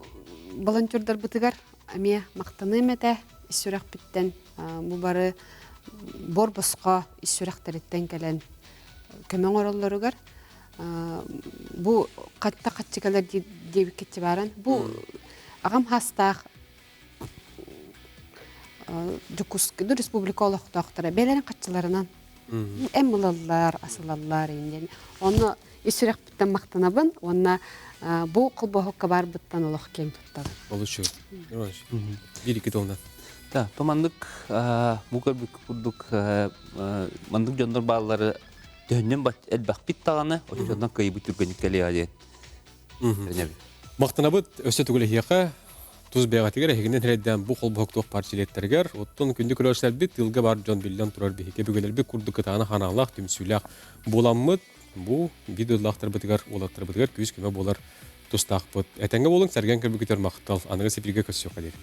волонтердарбытыгар эмиэ махтаныам этэ ис сүрэхпиттэн бу бары бор босхо ис сүрэхтэриттэн кэлэн көмө оҥороллоругар бу хатта хаччыкалар диэбиккитчи баран бу аҕам хастаах Дьокуускай республика олохтоохторо бэйэлэрин хаччыларынан эм ылаллар асылаллар диэн онно ис сүрэхпиттэн махтанабын уонна бу холбоһукка баарбыттан олох киэҥ туттабын. Олус Биир икки тылынан. Да, то маннык бу көрбүк курдук маннык дьоннор бааллары төһөннөн элбэхпит даҕаны оччонон кыайбыт түргэнник кэлиэҕэ диэн эрэнэбин. Махтанабыт өссө түгүлэһиэхэ тус бэйэҕитигэр эһигинэн эрэйдээн бу холбоһуктуох партиялеттарыгар оттон күндү көрөөччүлэрбит тыылга бар дьон биллэн турар биһиги өбүгэлэрбит курдук кытаанах ханаалаах түмсүүлээх буоламмыт Бу биир дойдулаахтарбытыгар, уолаттарбытыгар күүс-көмө буолар тустаахпыт. Этэҥҥэ буолуҥ, сэргэн көрбүкүтүгэр махтал. Аныгы сибиргэ көрсүөххэ диэри.